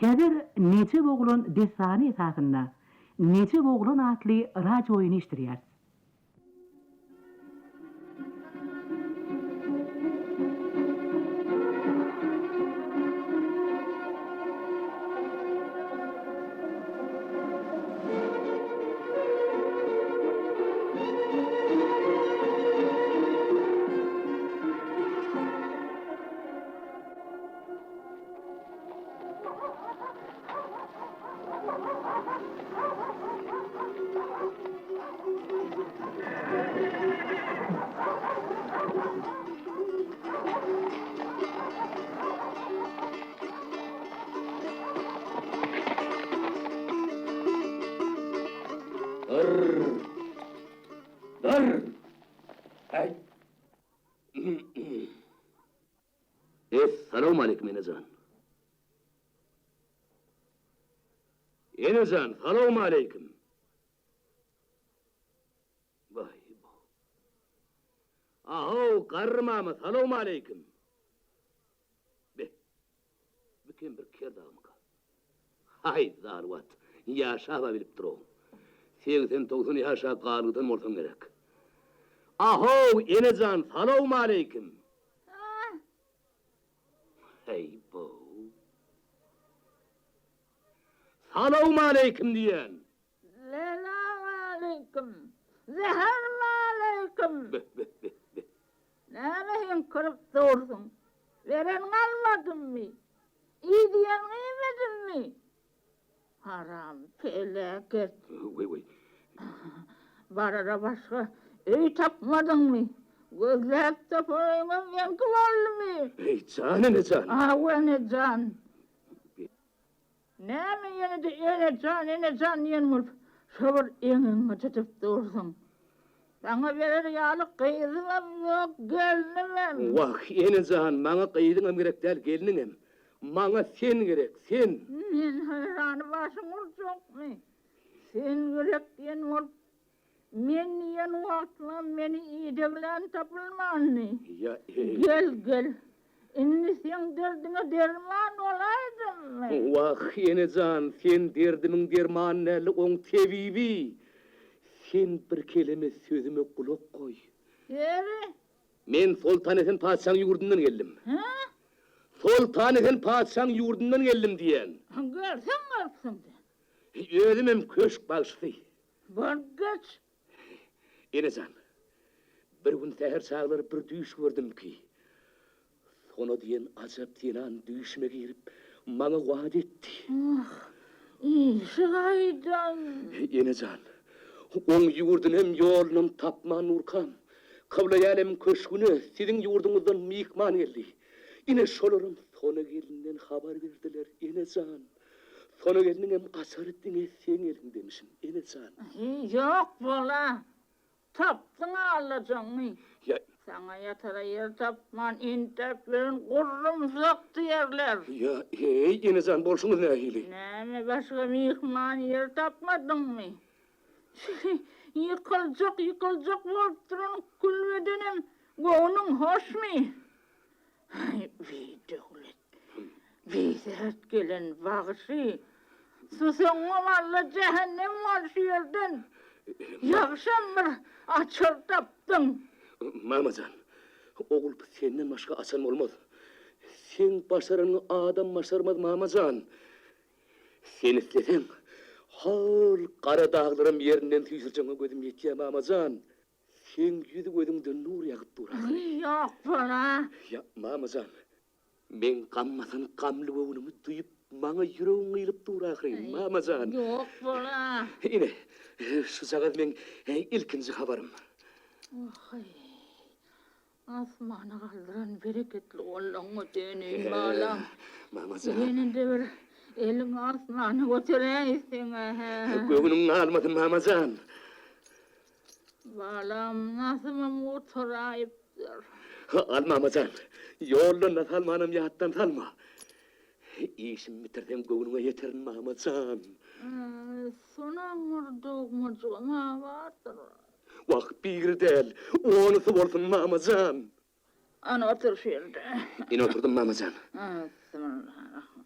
Häzir Nejep oglan dessany esasynda Nejep oglan atly radiooýuny eşdirýäris. Dur! Dur! Äý! Essalawmaleýkim, ene jan. Ene jan, salawmaleýkim. Waý-bo. Ahow, garry mama, salawmaleýkim. Be, bu kim bir ker dagmyka? Haý, zaluwat, ýaşab-a bilip dur-ow. Segsen-togsan ýaşa galgydan bolsaň gerek. Ahow, ene jan, salawmaleýkim. Heý-bow. Salawmaleýkim diýýän. Lelawaleýkim. Zähermaleýkim. Beh, beh, beh, beh. Näme heňkirip dursuň? Bereniňi almadymmy? Iý diýeniňi iýmedimmi? Haram peläket. Weý, weý. Barara başga öý tapmadyňmy? Gözläp tapan öýüňem meňki boldumy? Eý, jan ene jan. Aw, ene jan. Näme ýene-de ene jan, ene jan diýen bolup, şo bir eňegiňi tutup dursuň. Saňa berer ýaly gyzymam ýok, gelnimem. Wah, ene jan, maňa gyzyňam gerek däl, gelniňem. Maňa sen gerek, sen! Men haýrany başyň urjakmy? Sen gerek diýen bolup, men diýen wagtlam meni ideglän tapylmandy. Ýa, eý. Gel, gel. Indi seň derdiňe derman bolaýdymmy? Wah, ene jan, sen derdimiň dermany däl-de, oň tebibi. Sen bir keleme sözüme gulak goý. Ýeri? Men Soltanesen patyşaň ýurdundan geldim. Hä? Soltanesen patyşaň ýurdundan geldim diýýän. Gelseň gelipsiň-dä. Özümem köşk bagşysy. Bol geç. Ene jan, bir gün säher çaglary bir düýş gördüm ki, Sona diýen ajap zenan düýşüme girip, maňa wada etdi. Ah, işi gaýdan. Ene jan, oň ýurduny hem ýolunam tapman durkam, Kyblaýälemiň köşgüne siziň ýurduňyzdan myhman geldi. Ine, şolaram Sona gelinden habar berdiler, ene jan. Sona gelniňem açary diňe seň eliňdemişin, ene jan. Ýok bol-a, Tapdyň allajaňy. Ýa. Saňa ýatara ýer tapman entäp ýören gurrumsak diýerler. Ýa, heý, ene jan, bolşuňyz nähili? Näme, başga myhman ýer tapmadyňmy? Ýykyljak, ýykyljak bolup duran külbedenem göwnüň hoşmy? Aý, bidöwlet, bisähet gelen bagşy, susaňňam Alla jähennem bol şu ýerden. Ýagşam bir açar tapdyň. Mama jan, o gulpy senden başga açan bolmaz. Seň başaranyňy adam başarmaz, mama jan. Sen isleseň, hol gara daglaram ýerinden süýşürjegiňe gözüm ýetýär, mama jan. Seň ýüz-gözüňden nur ýagyp dur ahyry. Ýok, bala. Ýa, mama jan, meň gam basan gamly göwnümi duýup, maňa ýüregiň gyýlyp dur ahyryn, mama jan. Ýok, bala. Ine, şujagaz meň ilkinji habarym. Wah-eý, asmana galdyran bereketli gollaňňa döneýin, balam. Mama jan. Ýene-de bir eliňi asmana göteräýseň-ä, hä. Göwnüň galmasyn, mama jan. Balam, nasymam gutaraýypdyr. Al, mama jan, ýolda nas almanam ýatdan salma. Işimi bitirseň göwnüňe ýeterin, mama jan. Sonaň bir dogmajygam-a bardyr. Wah, biri däl, onusy bolsun, mama jan. Ana, otur şu ýerde. Ine oturdym, mama jan. Bismillahirrahmanirrahim.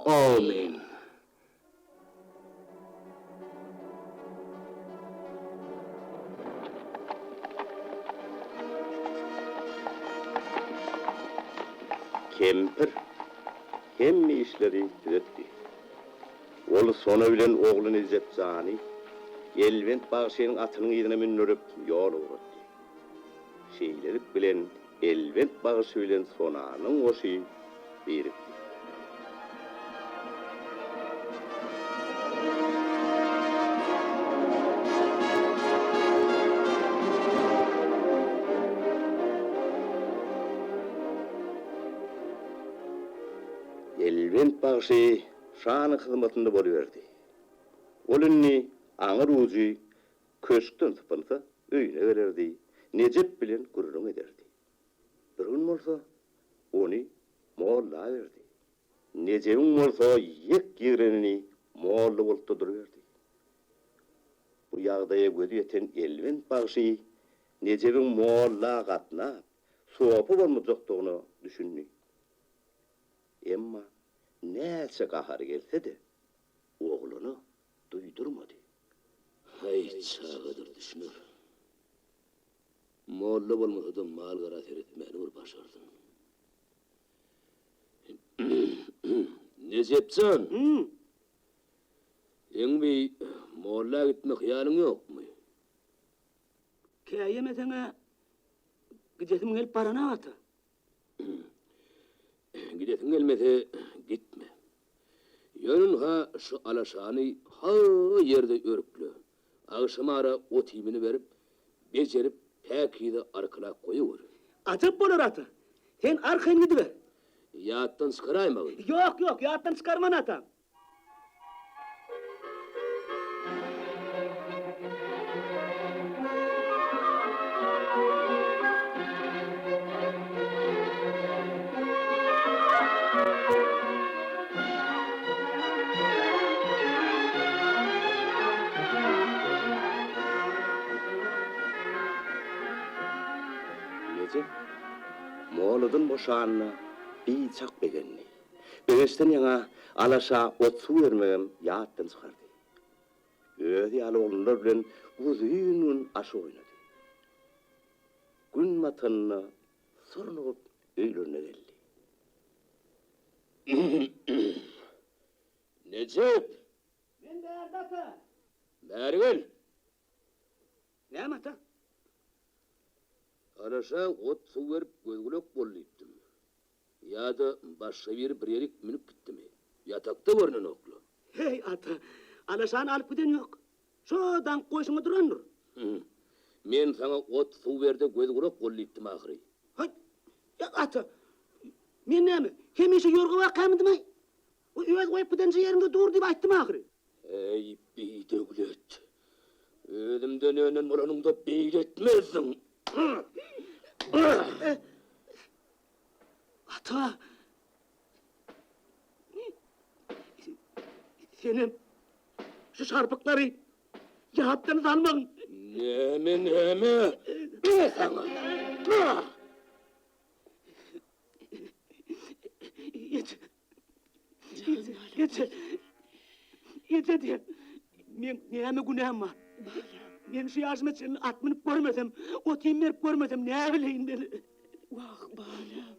Amin. Kempir hemme işleri düzetdi. Ol Sona bilen ogly Nejep jany Elbent bagşynyň atynyň yzyna mündürip ýol ugratdy. Şeýlelik bilen Elbent bagşy bilen Sonanyň goşy birikdi. Elbent bagşy şanyň hyzmatynda boluberdi. Ol indi aňyr ujy köşkden sypynsa, öýüne gelerdi, Nejep bilen gürrüň ederdi. Bir gün bolsa ony molla berdi. Nejebiň bolsa ýek ýigrenini molla bolupda duruberdi. Bu ýagdaýa gözi ýeten Elbent bagşy Nejebiň molla gatnap, sopy bolmajakdygyna düşündi. Emma näçe gahary gelse-de, ogluna duýdurmady. Haý, çagadyr, düşüner. Molla bolmasa-da mal-gara seretmäni bir başarsyn. Nejep jan! Seň bi molla gitme hyýalyň ýokmy? Käýemeseň-ä gidesim gelip baranok ata. Gidesiň gelmese, gitme. Ýöne ynha şu alaşany ha ýerde örkle. Agşamara ot-iýmini berip, bejerip, päkize arkalap goýawer. Ajap bolar, ata. Sen arkaýyn gidiber. Ýatdan çykaraýmagyn. Ýok, ýok, ýatdan çykarman, atam. Nejep moladan boşanyna biçak begendi. Begençden ýaňa alaşa ot-suw bermegem ýatdan çykardy. Özi ýaly oglanlar bilen uzyn gün aş oýnady. Gün batanda surnugyp öýlerine geldi. Nejep! Men bärde ata! Bäri gel! Näme ata? Alaşa ot-suw berip göz-gulak bol diýipdim. Ýa-da başga biri bir ýerik münüp gitdimi? Ýatakda görnenok-la. Heý, ata, alaşany alyp giden ýok. Şo daňyp goýşuňa durandyr. Hü, men saňa ot-suw ber-de göz-gulak bol diýipdim ahyry. Haý, ata, men näme, hemişe ýorga barkamydym-aý? O öz goýup gidenje ýeriňde dur diýip aýtdym ahyry. Eý, bidöwlet! Özümden önen bolanyňda beýle etmezdiň! Ata! Senem şu şarpyklary ýatdan salmagyn. Näme, näme? Me saňa! Eje! Eje! Eje diýen, meň näme günäm bar? Men şu ýaşyma çenli at münüp görmesem, ot-iým berip görmesem, näbileýin men? Wah, balam!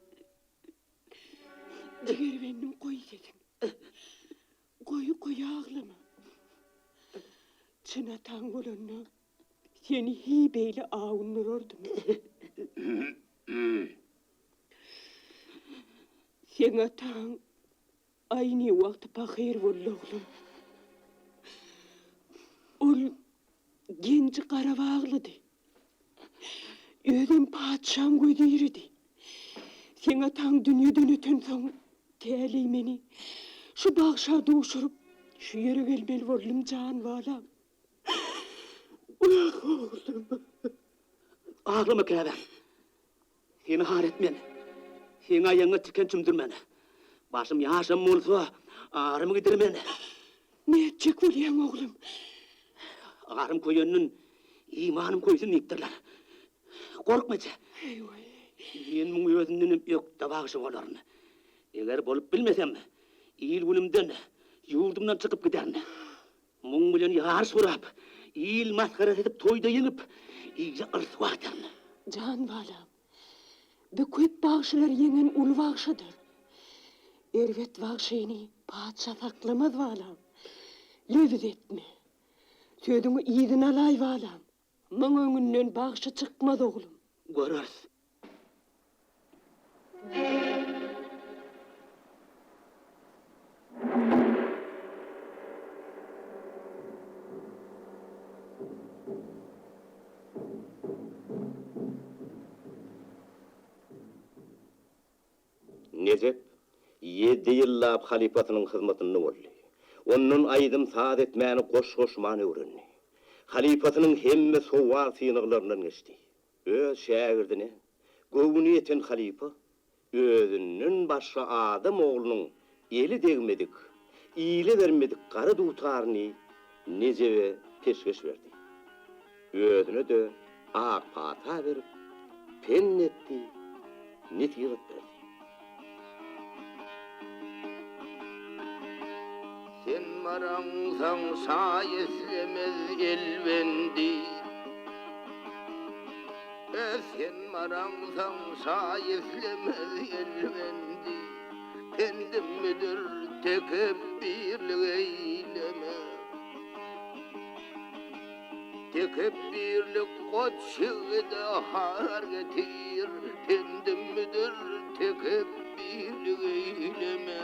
Jigerbendim, goý sesiňi. Goý, goý aglama. Çyn ataň bolanda, seni hiý beýle awundyrardym. Seň ataň aýny wagty pahyr boldy, oglum. Ol genji garabaglydy. Özem patyşaň weziridi. Seň ataň dünýeden ötensoň, täleý meni şu bagşa duşuryp, şu ýere gelmeli boldum, jan balam. Wah, oglum! Aglama, käbäm. Seni har etmen. Seň aýagyňa tiken çümdürmen. Başym ýaşam bolsa, arymy gidirmen. Nätjek bolýaň, oglum? Arym köýenden imanym köýsün diýipdirler. Gorkma, eje. Eý-weý. Men muň özündenem ökde bagşy bolaryn. Eger bolup bilmesem, il-günümden, ýurdumdan çykyp giderin. Muň bilen ýaryş gurap, il masgarasy edip toýda ýeňip, ile ryswa ederin. Jan balam, bu köp bagşylary ýeňen uly bagşydyr. Erbet bagşyny patyşa saklamaz balam. Lebiz etme. Sözüňi yzyna alaý balam. Muň öňünden bagşy çykmaz oglum. Göreris. Nejep ýedi ýyllap halypasynyň hyzmatynda boldy. Ondan aýdym-saz etmäni goş-goşman öwrendi. Halypasynyň hemme sowal-synaglaryndan geçdi. Öz şägirdine göwni ýeten halypa özünden başga adam oglunyň eli degmedik, ile bermedik gara dutaryny Nejebe peşgeş berdi. Özüne-de ak pata berip, pent etdi, nesihat berdi. Sen baraňsoň şaý islemez Elbendi. Sen baraňsoň şaý islemez Elbendi. Pendim müdür tekepbirlik eýleme. Tekepbirlik goç ýigide har getir, Pendim müdür tekepbirlik eýleme.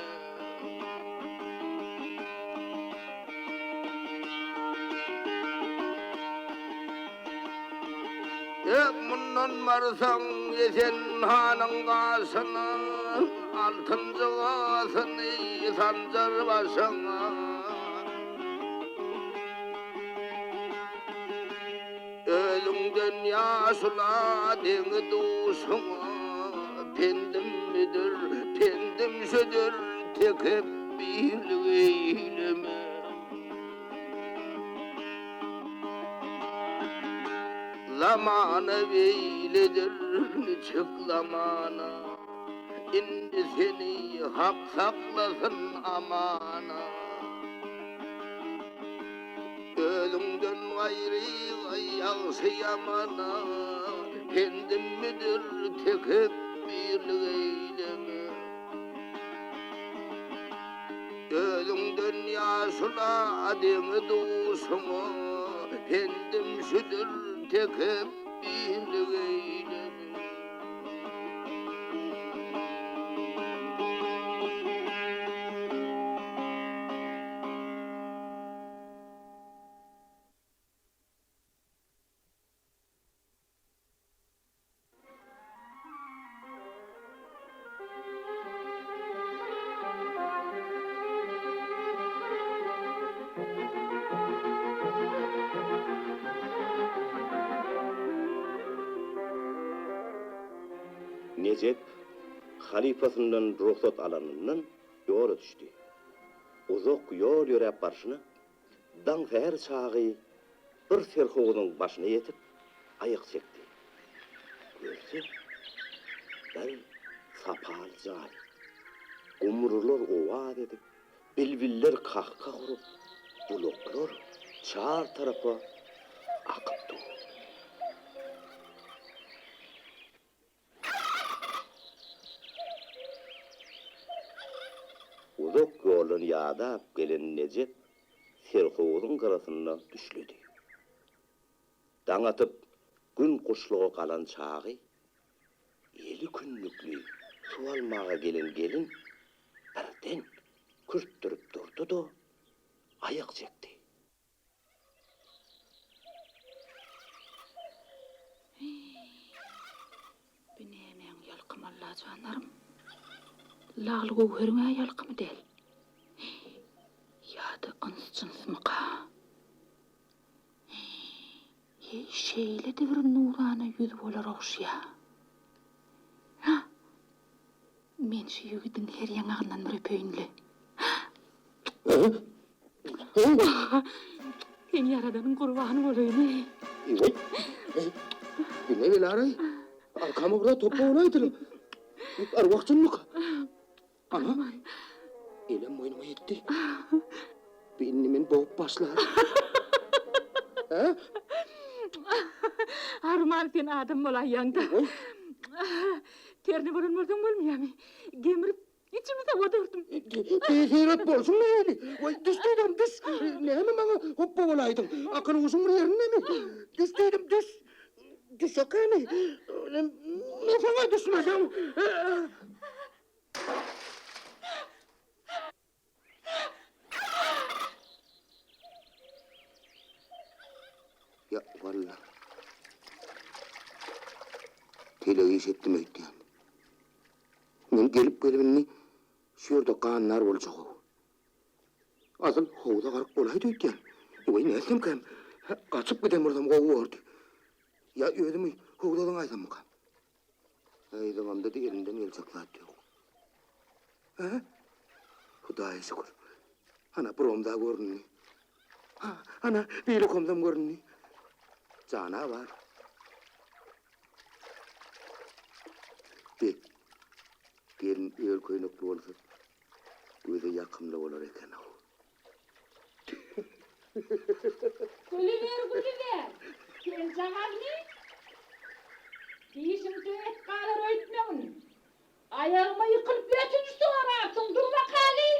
Ök mundan barsaň Esen hanyň gaşyna, Altyn jygasyny sanjar başyňa. Özüňden ýaşula deňi-duşuňa, Pendim müdür, pendim şüdür, tekepbirlik eýleme. Zamana beýledir, niçik zamana, Indi seni Hak saklasyn amana. Özüňden gaýry ýagşy ýamana, Pendim müdür tekepbirlik eýleme. Özüňden ýaşula deňi-duşuňa, Pendim şüdür tekepbirlik eýleme. Nejep halypasyndan rugsat alanyndan ýola düşdi. Uzak ýol ýöräp barşyna, daň säher çagy bir serhowuzyň başyna ýetip, aýak çekdi. Görse, bir sapaly jaý. Gumrular owaz edip, bilbiller kah-kah urup, bulaklar çar tarapa akyp dur. Uzak ýoldan ýadap gelen Nejep serhowuzyň gyrasynda düşledi. Daň atyp, gün guşluga galan çagy eli kündükli suw almaga gelen gelin birden kürtdürip durdy-da, aýak çekdi. Bi nämäň ýalkymy Allajanlarym? Lagly-göwheriň-ä ýalkymy däl. Ýa-da yns-jynsmyka? Heý, şeýle-de bir nurana ýüz bolar ogşýa. Hä? Men şu ýigidiň her ýaňagyndan bir öpeýin-le. Sen Ýaradanyň gurbany bolaýyn-eý. Eý, bu ne bela-raý? Arkama bir zat hopba bolaýdyl. Arwah-jynmyka? Ana, elem boýnuma ýetdi. Bu indi meni bogup başlar. Hä? Arman sen adam bolaýýaň-da. Terne bolan bolsaň bolmaýamy? Gemirip içimi sowadardym. Biseýret bolşuň nähili? Waý, düş diýdim, düş! Näme maňa hopba bolaýdyň? Akyl-huşuň bir ýerindemi? Düş diýdim, düş! Düşekemi? Men saňa düşmesem. Ýa, walla. Telek iş etdim öýtýän. Men gelip-gelip indi şu ýerde gandar boljak-ow. Asyl howza gark bolaýdy öýtýän. Weý, nätsemkäm? Gaçyp giden bolsam gowy bordy. Ýa özümi howza zyňaýsammykam? Äý, zyňamda-da elimden geljek zat ýok. Hä? Hudaýa şükür. Ana, bir omza göründi. Ha, ana, beýleki omzam göründi. Jana bar. Be, gelin öl köýnekli bolsa, göze ýakymly bolar eken-ow. Gülüber, gülüber! Seljagazmy? Dişiňde et galar öýtmegin. Aýagyma ýykylyp ötünç sorarsyň, dur bakaly!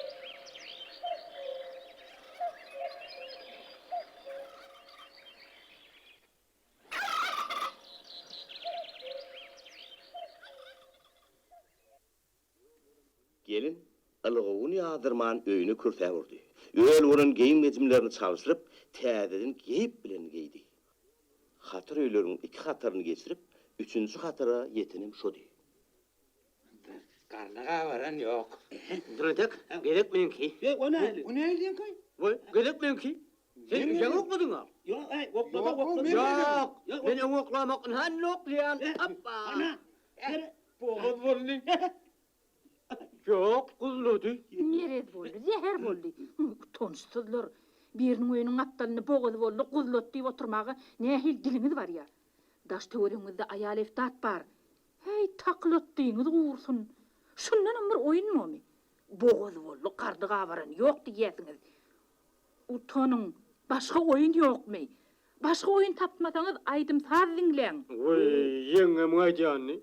Gelin ylgawuny ýazdyrman öýüne kürsäp urdy. Öl bolan geýim-gejimlerini çalşyryp, täzeden geýip bilenini geýdi. Hatar öýleriň iki hataryny geçirip, üçünji hatara ýetenem şody. Garny gabaran ýok. Dur entek, gezek meňki. O nähili? O nähili diýeňkaý? Goý, gezek meňki. Sen öň okladyň-a? Ýok, äý, oklady, oklady. Ýok, men öň oklamok, ynha indi oklaýan. Apba! Ana, Bogaz boldy. Ýok, guzlady. Merez boldy, zäher boldy. Utançsyzlar! Biriniň öýüniň gapdalynda bogaz boldy, guzlady diýip oturmaga nähili diliňiz barýar? Daş-töweregiňizde aýal-ebtat bar. Häý, takylatdyňyz gursun! Şundanam bir oýun bormy? Bogaz boldy, gardy gabaran ýok diýýäsiňiz. Utanyň, başga oýun ýokmy? Başga oýun tapmasaňyz aýdym-saz diňläň. Wiý, ýeňňemiň aýdýanyny,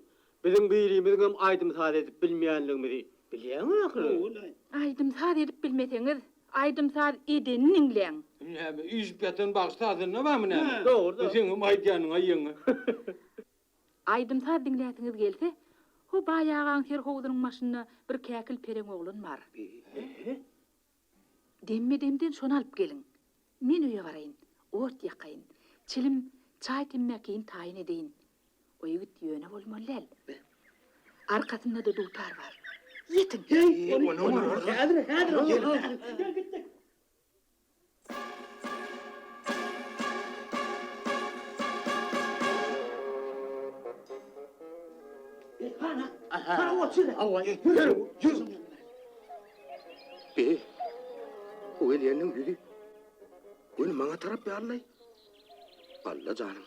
biziň birimiziňem aýdym-saz edip bilmeýänligimizi bilýäň ahyry. Aýdym-saz edip bilmeseňiz, aýdym-saz edenini diňläň. Näme, üýşüp ýatan bagşy sazanda barmy näme? Dogry, dogry. Bu seňňem aýdýanyň-aý ýeňňe. Aýdym-saz diňläsiňiz gelse, ho Baý agaň serhowzunyň başynda bir käkil pereň oglan bar. Demme-demden şony alyp geliň. Men öýe baraýyn, ot ýakaýyn, çilim, çaý-temmäkini taýyn edeýin. O ýigit ýöne bolmaly däl. Arkasynda-da dutar bar. Ýetiň! Häzir, häzir. Gitdik. Be, o gelýänleň ýüzi göni maňa tarap ýalylaý. Alla janym,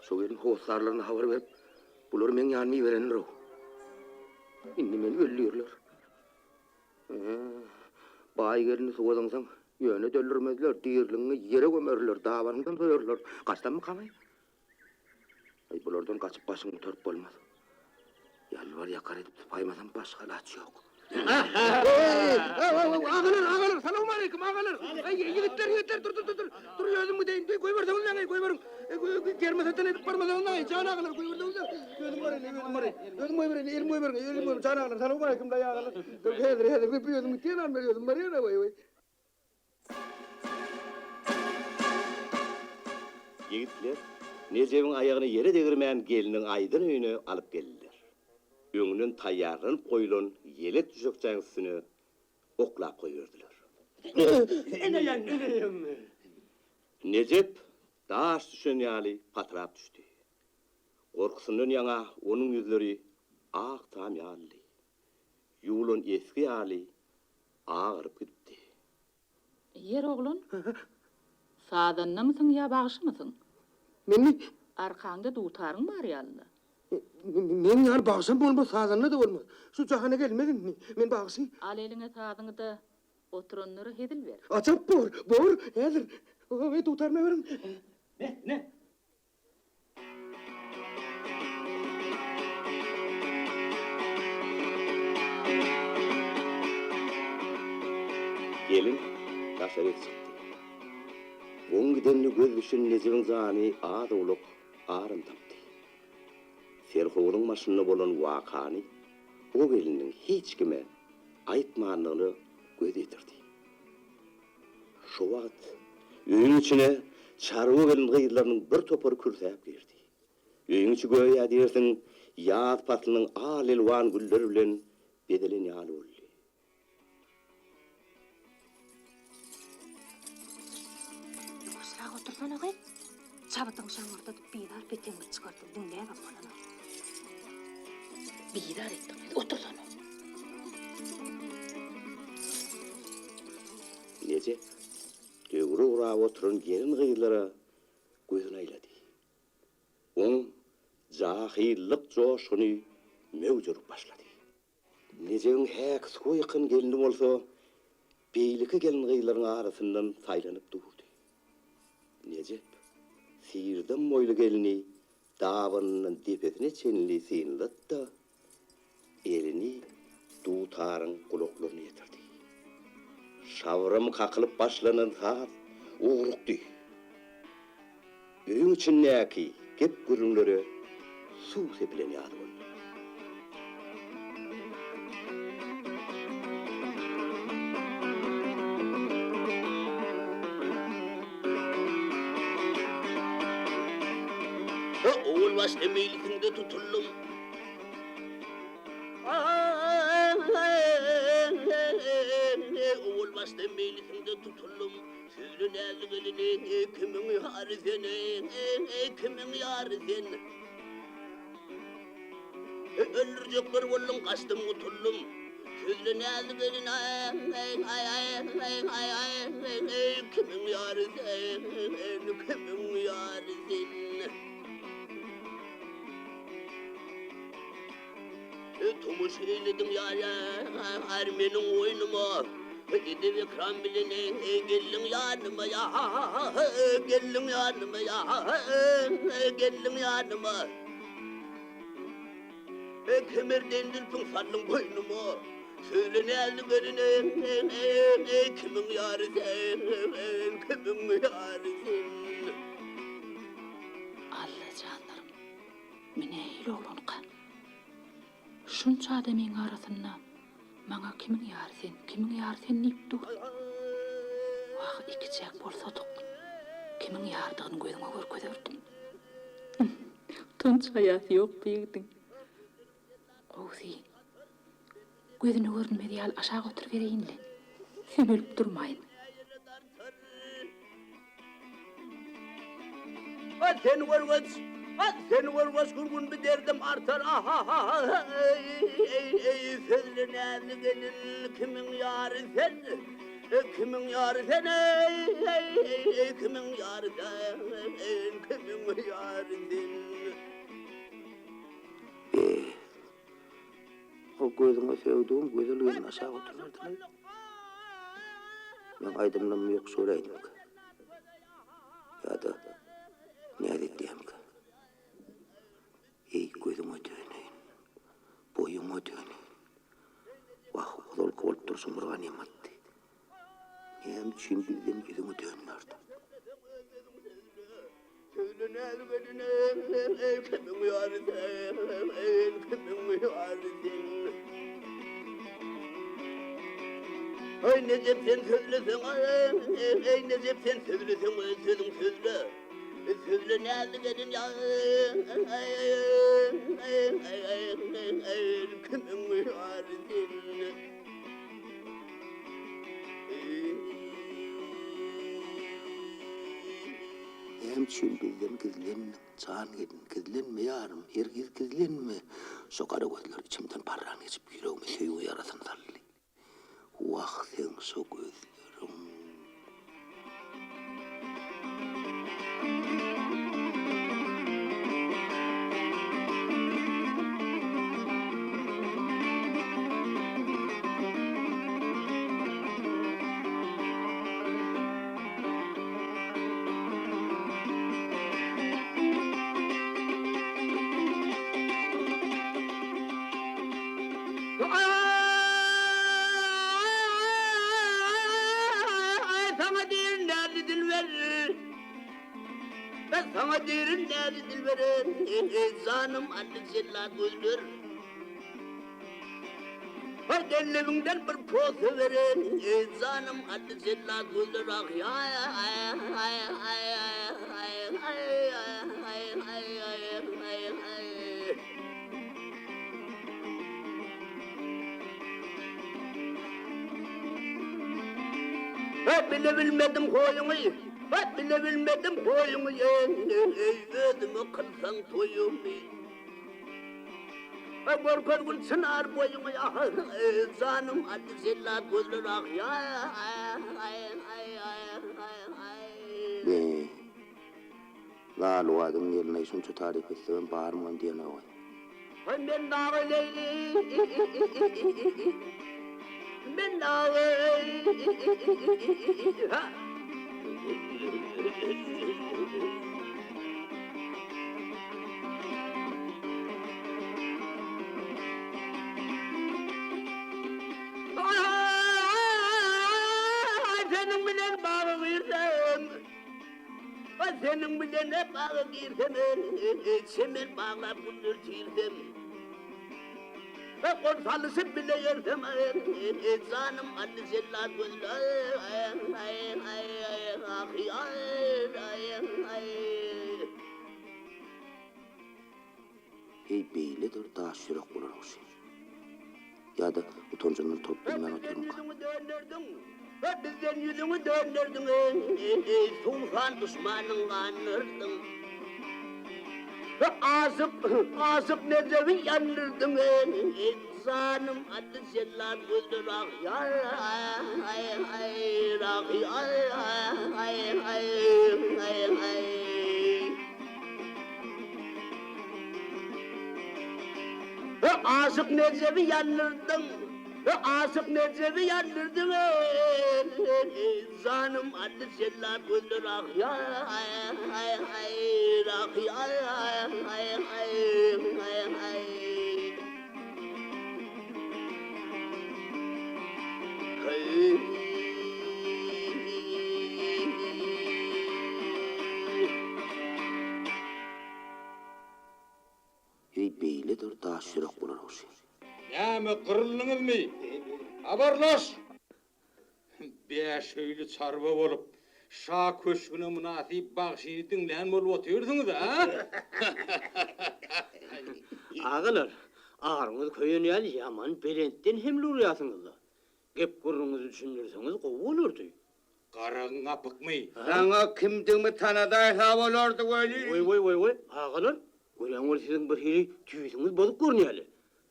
şo gelin hossarlaryna habar berip, bulary meň ýanyma iberendir-ow. Indi meni öldürerler. Baý gelni suwa zyňsaň, ýöne döldürmezler, diriligiňi ýere gömerler, dabanyňdan soýarlar. Gaçsammykam-aý? Aý, bulardan gaçyp başyňy gutaryp bolmaz. Ýalbar-ýakar edip sypaýmasam başga alaç ýok. Agalar, agalar, salowmaleýkim, agalar! Aý, ýigitler, ýigitler, dur, dur, dur, dur, dur, özüm gideýin, goýberseňiz meňi, goýberiň. Germesatdan edip barmasaňyz meňi, jan agalar, goýberseňiz-de, özüm baraýyn, özüm baraýyn. Özüm goýbereýin, elim goýberiň, elim goýberiň, jan agalar, salowmaleýkim, daýy agalar. Häzir, häzir, özüm gitýän, özüm barýan, waý, waý. Ýigitler Nejebiň aýagyny ýere degirmän gelniň aýdan öýüne alyp geldiler. Öňünden taýýarlanyp goýlan ýelek düşekçäň üstüne oklap goýberdiler. Nejep daş düşen ýaly patyrap düşdi. Gorkusyndan ýaňa onuň ýüzleri ak tam ýalydy. Ýuwlan esgi ýaly agaryp gidipdi. Ýer oglan, sazandamysyň ýa bagşymysyň? Menmi? Arkaňda dutaryň bar ýalyda. Meň ýaly bagşam bolmaz, sazanda-da bolmaz. Şu jahana gelmez indi. Men bagşy. Al eliňe sazyňy-da, oturanlara hezil ber. Ajap bor, bor, häzir. Oý, dutarymy beriň. Ne, ne? Gelin daşaryk çykdy. Oň gidenine göz düşen Nejebiň jany az-owlak aram tapdy. Serhowuzyň başynda bolan wakany o gelniň hiç kime aýtmandygyna göz ýetirdi. Şo wagt öýüň içine çarwa gelin-gyzlarynyň bir topary kürsäp girdi. Öýüň içi göýä diýersiň ýaz paslynyň al-elwan gülleri bilen bezelen ýaly boldy. Ýuwaşrak otursana gyz. Çabydyňy şaňňyrdadyp bizar peteňizi çykardyň, diňläbem bolanok. Bizar etdiň gyz, otursana. Nejep döwre gurap oturan gelin-gyzlara gözüni aýlady. Oň jahyllyk joşguny möwj urup başlady. Nejebiň häki suwa ýykan gelni bolsa beýleki gelin-gyzlaryň arasyndan saýlanyp durdy. Nejep syrdam boýly gelni dabanyndan depesine çenli synlady-da, elini dutaryň gulaklaryna ýetirdi. Şabram kakylyp başlanan saz ugrukdy. Öýüň içindäki gep-gürrüňlere suw sepilen ýaly boldy. Owal başda meýlisiňde tutuldym. Owal başda meýlisiňde tutuldym. Sözle näzik elini, kimiň ýary sen, kimiň ýary sen? Öldürjekler boldum, gaçdym, gutuldym. Sözle näzik elini, kimiň ýary sen, kimiň ýary sen? Tomaşa eýlediň ýar meniň oýnuma, Edep-ekram bilen geldiň ýanyma, Geldiň ýanyma, geldiň ýanyma. Kemerden zülpüň saldyň boýnuma, Söýle näzli gelin, Kimiň ýary sen, kimiň ýary sen? Alla janlarym, men nähili oglanka? Şunça adamyň arasynda maňa kimiň ýary sen, kimiň ýary sen diýip dur. Wah, ikiçäk bolsadyk, kimiň ýarydygyny gözüňe görkezerdim. Utanç haýasy ýok bu ýigidiň. Gowusy, gözüne görünmez ýaly aşak oturybereýin-le. Sömelip durmaýyn. Al sen görgeç, al sen görgeç bir gün bir derdim artar ahahahaý sözle näzli gelin kimiň ýary sen kimiň ýary sen eý kimiň ýary sen kimiň ýary sen. Be, o gözüňe sögdügim gözel gelin aşak oturyberdilaý. Meň aýdymlammy ýok şol aýdymka. Ýa-da näz etýämkä? Eý, gözüňe döneýin, boýuňa döneýin. Wah, ozalky bolup durşuň bir ganymatdy. Näme üçin bizden ýüzüňi dönderdiň? Eý Nejep sen sözleseň eý Nejep sen sözleseň öz sözüň sözle sözle näzli gelin kimiň ýary sen. Näme üçin bizden gizlendiň, jan gelin, gizlenme ýarym, hergiz gizlenme. Şo gara gözler içimden parran geçip, ýüregime söýgi ýarasyny saldy. Wah, seň şo gözleriň. Aý, saňa diýerin näzli dilber. Saňa diýerin näzli dilber. Janym aldy jellat gözler. Haý, dellegiňden bir posa beren, Janym aldy jellat gözler ah Haý, bile bilmedim hoýuňy, Haý, bile bilmedim hoýuňy, Özüme kylsaň toýuňy. Görkez gül çynar boýuňy ah janym aldy jellat gözler ah Be, Laluwadyň gelneý şunça taryp etsegem barmyňam diýenogaý. Haý men dagy Leýli men dagy ha. Aý, seniň bilen baga girsem, Aý, seniň bilen baga girsem, Çemen baglap güller tirsem. Gol salyşyp bile ýörsem, Janym aldy jellat gözli, Heý, beýle-de bir daş ýürek bolar ogşy. Ýa-da utanjymdan turup bilmän otyrmyka? Bizden ýüzüňi dönderdiň, eý, suwsan duşmanyň gandyrdyň. Aşyk, aşyk Nejebi ýandyrdyň, eý, janym aldy jellat gözler ah, Aşyk Nejebi ýandyrdyň. Aşyk Nejebi ýandyrdyň eý, janym aldy jellat gözler ah Heý, beýle-de bir daş ýürek bolar ogşy. Näme, gyryldyňyzmy? Habarlaş! Bäşöýli çarwa bolup, şa köşgüne mynasyp bagşyny diňlän bolup otyrsyňyz, a? Agalar, aryňyz köýen ýaly ýaman belentden hemle urýarsyňyz-la. Gep-gürrüňizi düşündirseňiz gowy bolardy. Garagyň gapykmy? Saňa kimdigimi tanadaýsa bolardy weli. Goý, goý, goý, goý, agalar, görýän bolup siziň birhili tüýsüňiz bozuk görünýäli.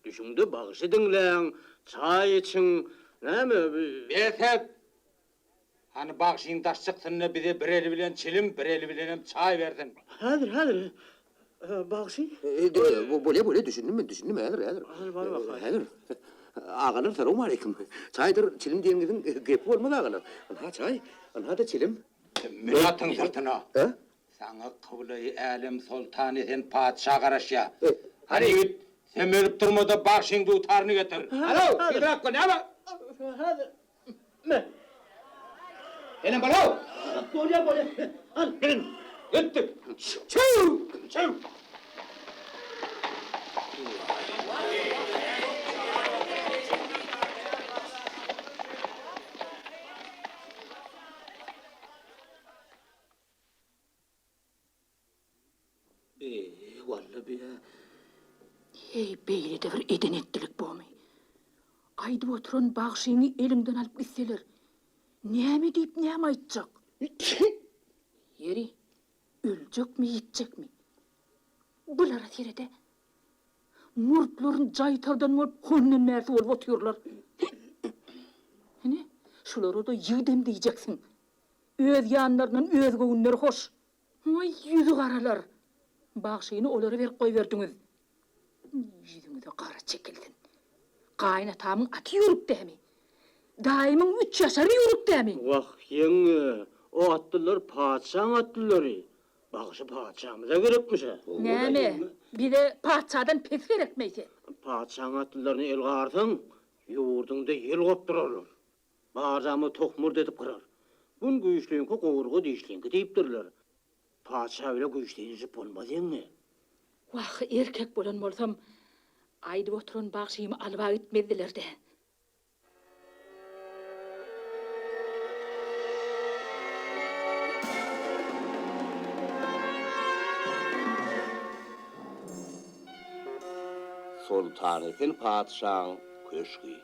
Düşüň-de bagşy diňläň, çaý içiň, näme, bi. Bes et! Hany bagşyň daş çyksyn-da bize bir eli bilen çilim, bir eli bilenem çaý bersin. Häzir, häzir, bagşy. Bolýa, bolýa, düşündim men, düşündim, häzir, häzir. Hany bar bakaý. Häzir. Agalar, salowmaleýkim. Çaýdyr çilim diýeniňiziň gepi bolmaz, agalar. Ynha çaý, ynha-da çilim. Mün atyň syrtyna. Saňa kyblaýy älem soltan Esen patyşa garaşýa. Hany ýigit, semelip durma-da bagşyň dutaryny getir. Alo, tizräk bol, näme? Häzir. Me. Senem bol-ow! Bolýa, bolýa. Al. Geliň, gitdik. Çüw! Çüw! Eý, walla bi-ä. Heý, beýle-de bir eden-etdilik bomy? Aýdyp oturan bagşyňy eliňden alyp gitseler, näme diýip näme aýtjak? Ýeri, öljekmi, ýitjekmi? Bulara sered-ä. Murtlaryny jaýtardan bolup, hondan bärsi bolup otyrlar. Ine, şulara-da ýigidem diýjeksiň. Öz ýanlaryndan öz göwünleri hoş. Waý, ýüzi garalar! Bagşyny olara berip goýberdiňiz. Ýüzüňize gara çekilsin. Gaýynatamyň aty ýüwrük dämi? Daýymyň üç ýaşary ýüwrük dämi? Wah, ýeňňe, o atlylar patyşaň atlylary. Bagşy patyşamyza gerekmiş-ä. Näme? Bize patyşadan pes gerekmi eýse? Patyşaň atlylaryny el garsaň, ýurduňda ýel gopdurarlar. Barjamyz tohmurt edip gyrar. Gün güýçliňki gowurga dişliňki diýipdirler. Patyşa bile güýçlenişip bolmaz ýeňňe. Wah, erkek bolan bolsam, aýdyp oturan bagşymy alyb-a gitmezdiler-dä. Soltanesen patyşaň köşgi.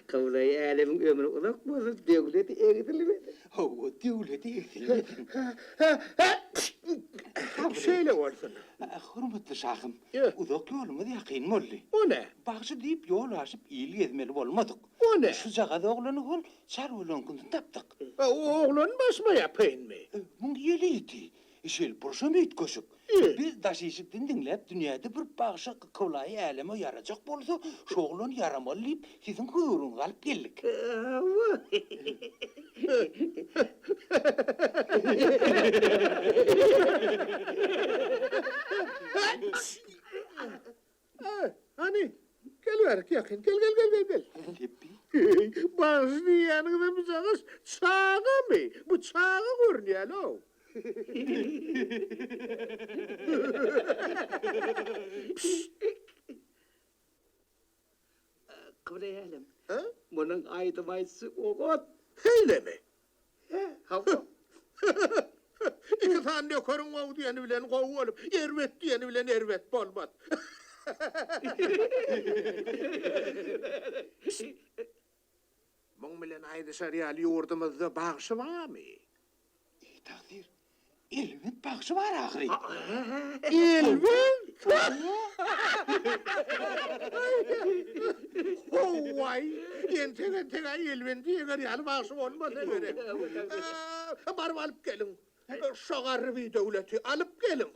Kyblaýy älemiň ömri uzak bolsun, döwleti egsilmesin. Hawa, döwleti egsilmesin. Şeýle bolsun. Hormatly şahym, uzak ýolumyz ýakyn boldy. O ne? Bagşy diýip ýol aşyp il gezmeli bolmadyk. O ne? Şujagaz oglany hol çarwalaňkyny tapdyk. Oglan başma ýapaýynmy? Muň ýeli ýiti. Şel burşam üýtgeşik. Biz daş işikden diňläp dünýäde bir bagşa kyblaýy äleme ýarajak bolsa, şu oglan ýaramaly diýip siziň huzuryňyza alyp geldik. Hany, gel bärik ýakyn, gel, gel, gel, gel, gel. Lepbeý. Bagşy diýýäniňizem bijagaş çagamy? Bu çaga görünýär-ow. Kyblaýy älem, munuň aýdym aýdyşy oňat. Şeýlemi? Hä, hawa. Iki sany nökeriň gowy diýeni bilen gowy bolup, erbet diýeni bilen erbet bolmaz. Muň bilen aýdyşar ýaly ýurdumyzda bagşy barmy? Eý, tagsyr, Elbent bagşy bar ahyry. Elbent? How-aý, entek-entek-ä Elbendi ýeňer ýaly bagşy bolmasa gerek. Baryp alyp geliň. Şo garry bidöwleti alyp geliň.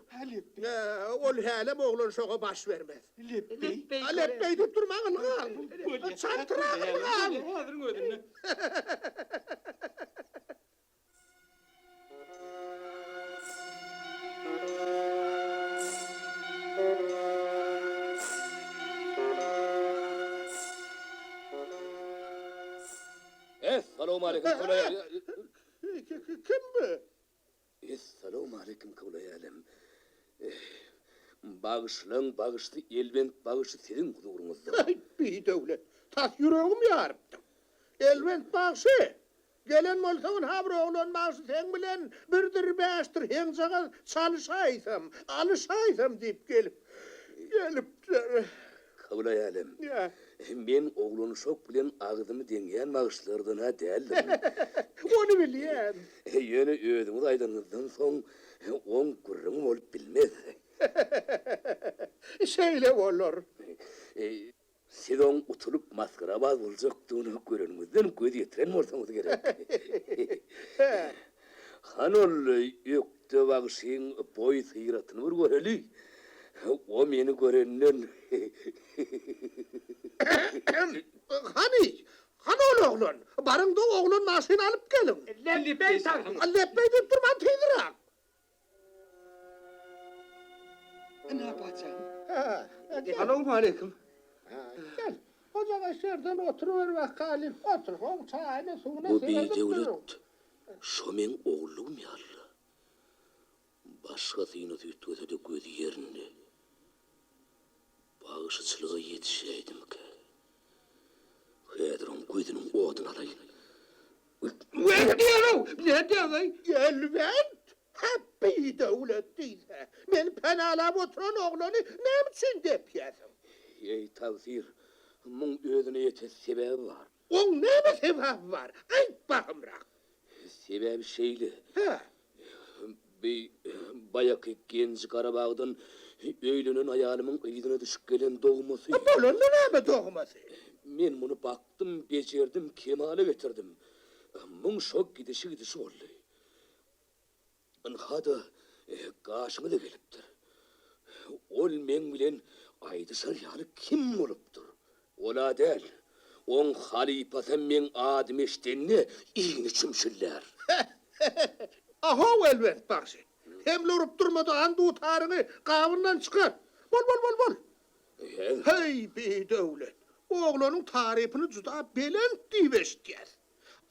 Ol hälem oglan şoňa baş bermez. Lepbeý. Lepbeý diýip durmaň, ylgaň. Çaltrak ylgaň. Häziriň özünde. Essalawmaleýkim Kyblaýy. Kim bu? Essalawmaleýkim Kyblaýy älem. Bagyşlaň bagyşly Elbent bagşy siziň huzuryňyzda. Aý, bidöwlet, tas ýüregimi ýarypdyň. Elbent bagşy, Gelen bolsaň ynha bir oglan bagşy seň bilen birdir bäşdir heňjagaz çalyşaýsam, alyşaýsam diýip gelip, gelipdir. Kyblaýy älem, men oglanşok bilen agzymy deňýän bagşylardan-a däldirin. Ony bilýän. Ýöne özüňiz aýdanyňyzdan soň oň gürrüňi bolup bilmez. Şeýle bolar. Siz oň utulyp masgarabaz boljakdygyna göreniňizden göz ýetiren bolsaňyz gerek. Hany ol ökde bagşyň boý-syratyny bir göreli. O meni görenden. Hany, hany ol oglan? Baryň-da oglan bagşyny alyp geliň. Lepbeý tagsyr. Lepbeý diýip durman tizräk. Ynha patyşahym. Gel. Salowmaleýkim. Gel. Hojaga şu ýerden oturyber bakaly. Otur, oň çaýyna, suwuna Bu seredip durun. bidöwlet şo meň ogullygym ýaly-la. Başga synasy üýtgese-de gözi ýerinde. Bagşyçylyga ýetişäýdimikä? Häzir oň gözüniň oduny alaýyn. Näme diýýäň-ow? Näme diýýäň-eý? Elbet! Hä, bidöwlet diýse, meni penalap oturan oglany näme üçin depýärsiň? Eý, tagsyr, muň özüne ýetesi sebäbi bar. Oň näme sebäbi bar? Aýt bahymrak. Sebäbi şeýle. Hä. Bi baýaky Genji Garabagdan öýlenen aýalymyň yzyna düşüp gelen dogmasy. Bolanda näme dogmasy? Men muny bakdym, bejerdim, kemala getirdim. Muň şo gidişi-gidişi boldy. Ynha-da, gaşyňyza gelipdir. Ol meň bilen aýdyşar ýaly kim bolupdyr? Ol-a däl. Oň halypasam meň adymy eşidende igni çümşüllär. Ahow Elbent bagşy! Hemle urup durma-da han dutaryňy gabyndan çykar! Bol, bol, bol, bol! Heý, bidöwlet! Oglanyň tarypyny juda belent diýip eşidýäs.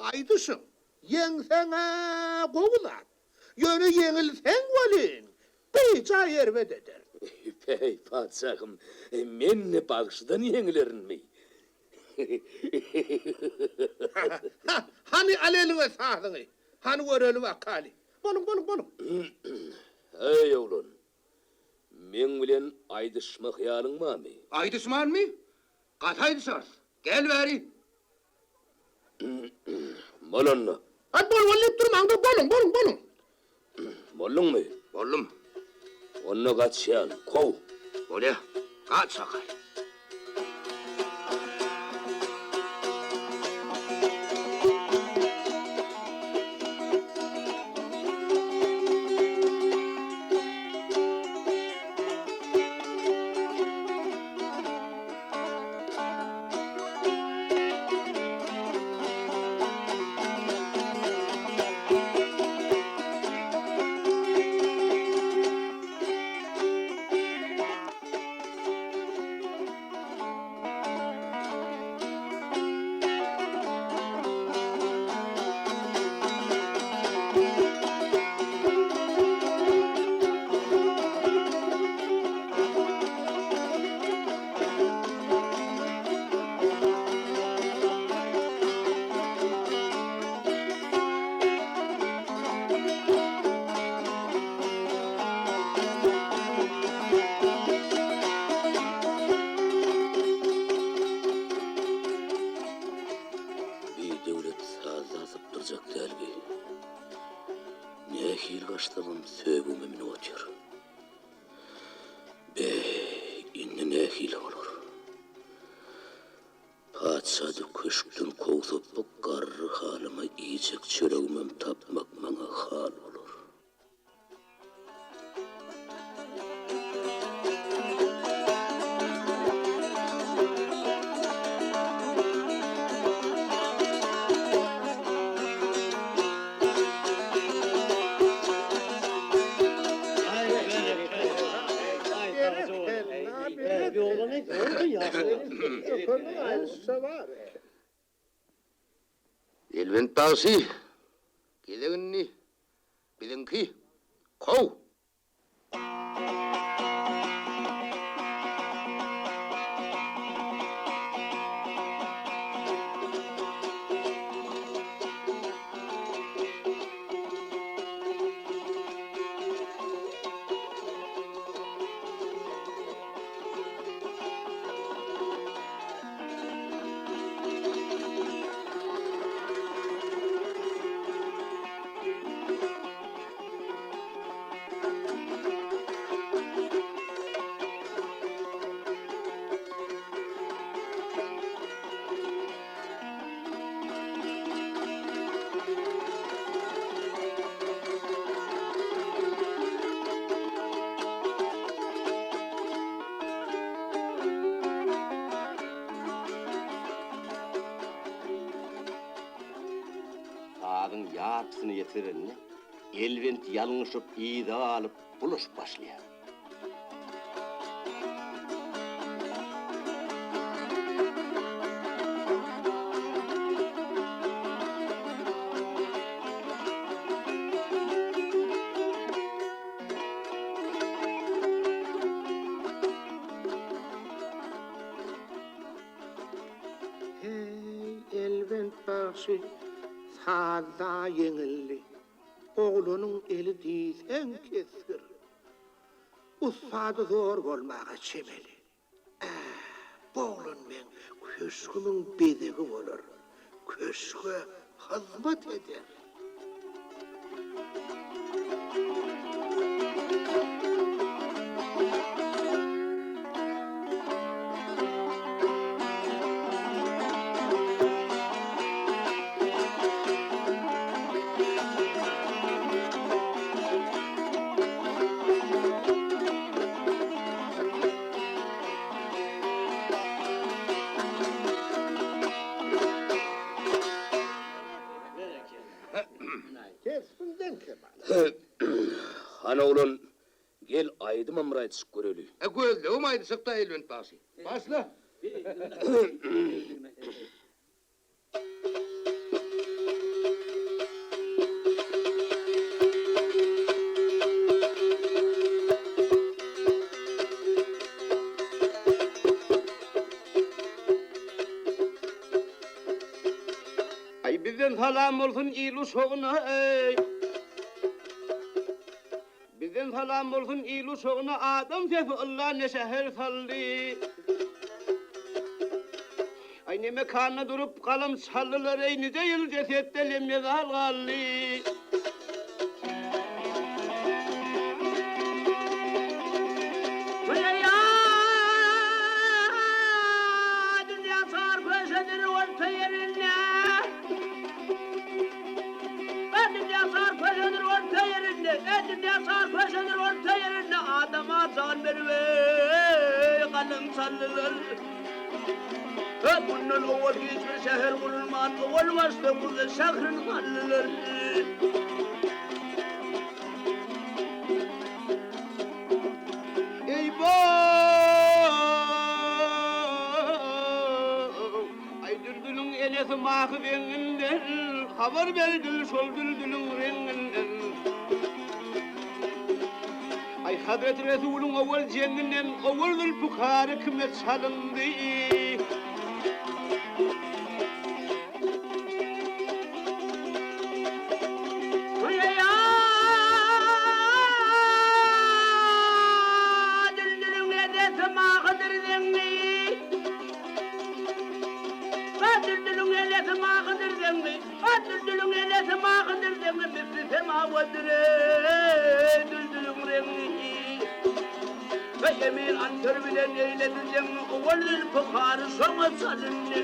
Aýdyşyň, ýeňseň-ä gowy zat. Ýöne ýeňilseň welin, bijaý erbet eder. Päý, patyşahym, men bagşydan ýeňilerinmi? Hany, al eliňe sazyňy. Hany göreli bakaly. Boluň, boluň, boluň. Eý, oglan, meň bilen aýdyşma hyýalyň barmy? Aýdyşmanmy? Gaty aýdyşarys. Gel bäri. Bol onda. Aý, bol, bol diýip durmaň-da, boluň, boluň, boluň. Bolduňmy? Boldum. Onda gaçýan, kow. Bolýa, gaç bakaly. Bidöwlet sazda sypdyrjak däl bi. Nähili gaçsamam söbügime münüp otyr. Be, indi nähili bolar? Patyşa-da köşkden kowsa bu garry halyma iýjek çöregimem tapmak maňa hal bolar. Elbent bagşy, gezek indi biziňki, kow! Sazyň ýarpysyny ýetirende, Elbent ýalňyşyp yza galyp, bulaşyp başlaýar. Heý, Elbent bagşy sazda ýeňildi. Oglanyň eli diýseň kesgir. Ussady zor bolmaga çemeli. Ä, bu oglan meň köşgümiň bezegi bolar. Köşge hyzmat eder. Kespiňden kemal. Hany oglan, gel aýdymam bir aýdyşyp göreli. E, gözlegem aýdyşyk-da Elbent bagşy. Başla! Aý bizden salam bolsun il uşagyna eý. Bizden salam bolsun il uşagyna adam sesi ylla ne şäher saldy. Aý ne mekanda durup galam çaldylar eý nije ýyl jesetde lemjezal galdy. Mundan owal hiç bir şäher gurulman, owal başda Guzy şährin saldylar. Eý bo! Aý düldüliň enesi mahy zeňňinden, Habar bergil şol düldüliň reňňinden. Aý Hazreti Resulyň owal jeňňinden, Owal zülpükary kime çalyndy? Emir Anter bilen eýledi jeňňi, Owal zülpükary şoňa çalyndy.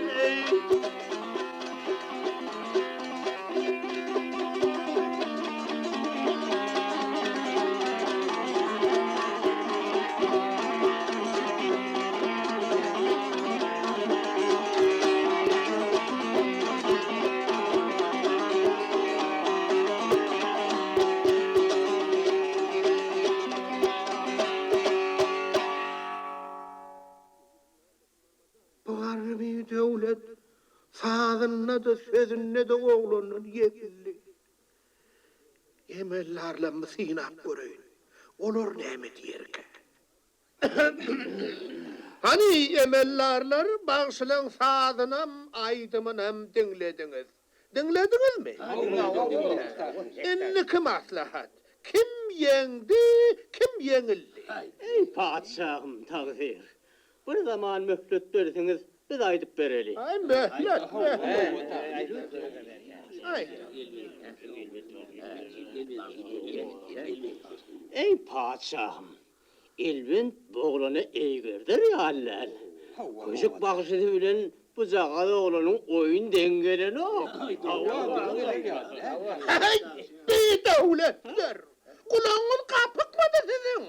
Bu garry bidöwlet sazynda-da, sözünde-de oglandan ýeňildi. Emeldarlarymy synap göreýin, olar näme diýerkä? Hany, emeldarlar, bagşylaň sazynam, aýdymynam diňlediňiz. Diňlediňizmi? Indiki maslahat, kim ýeňdi, kim ýeňildi? Eý, patyşahym, tagsyr! Bir zaman möhlet berseňiz, biz aýdyp bereli. Aý, möhlet, möhlet. Aý. Eý, patyşahym, Elbent bu oglana eýgerder ýaly däl. Köşek bagşysy bilen bujagaz oglanyň oýun deň gelenok. Heý, bidöwletler! Gulagyňyz gapykmydy siziň?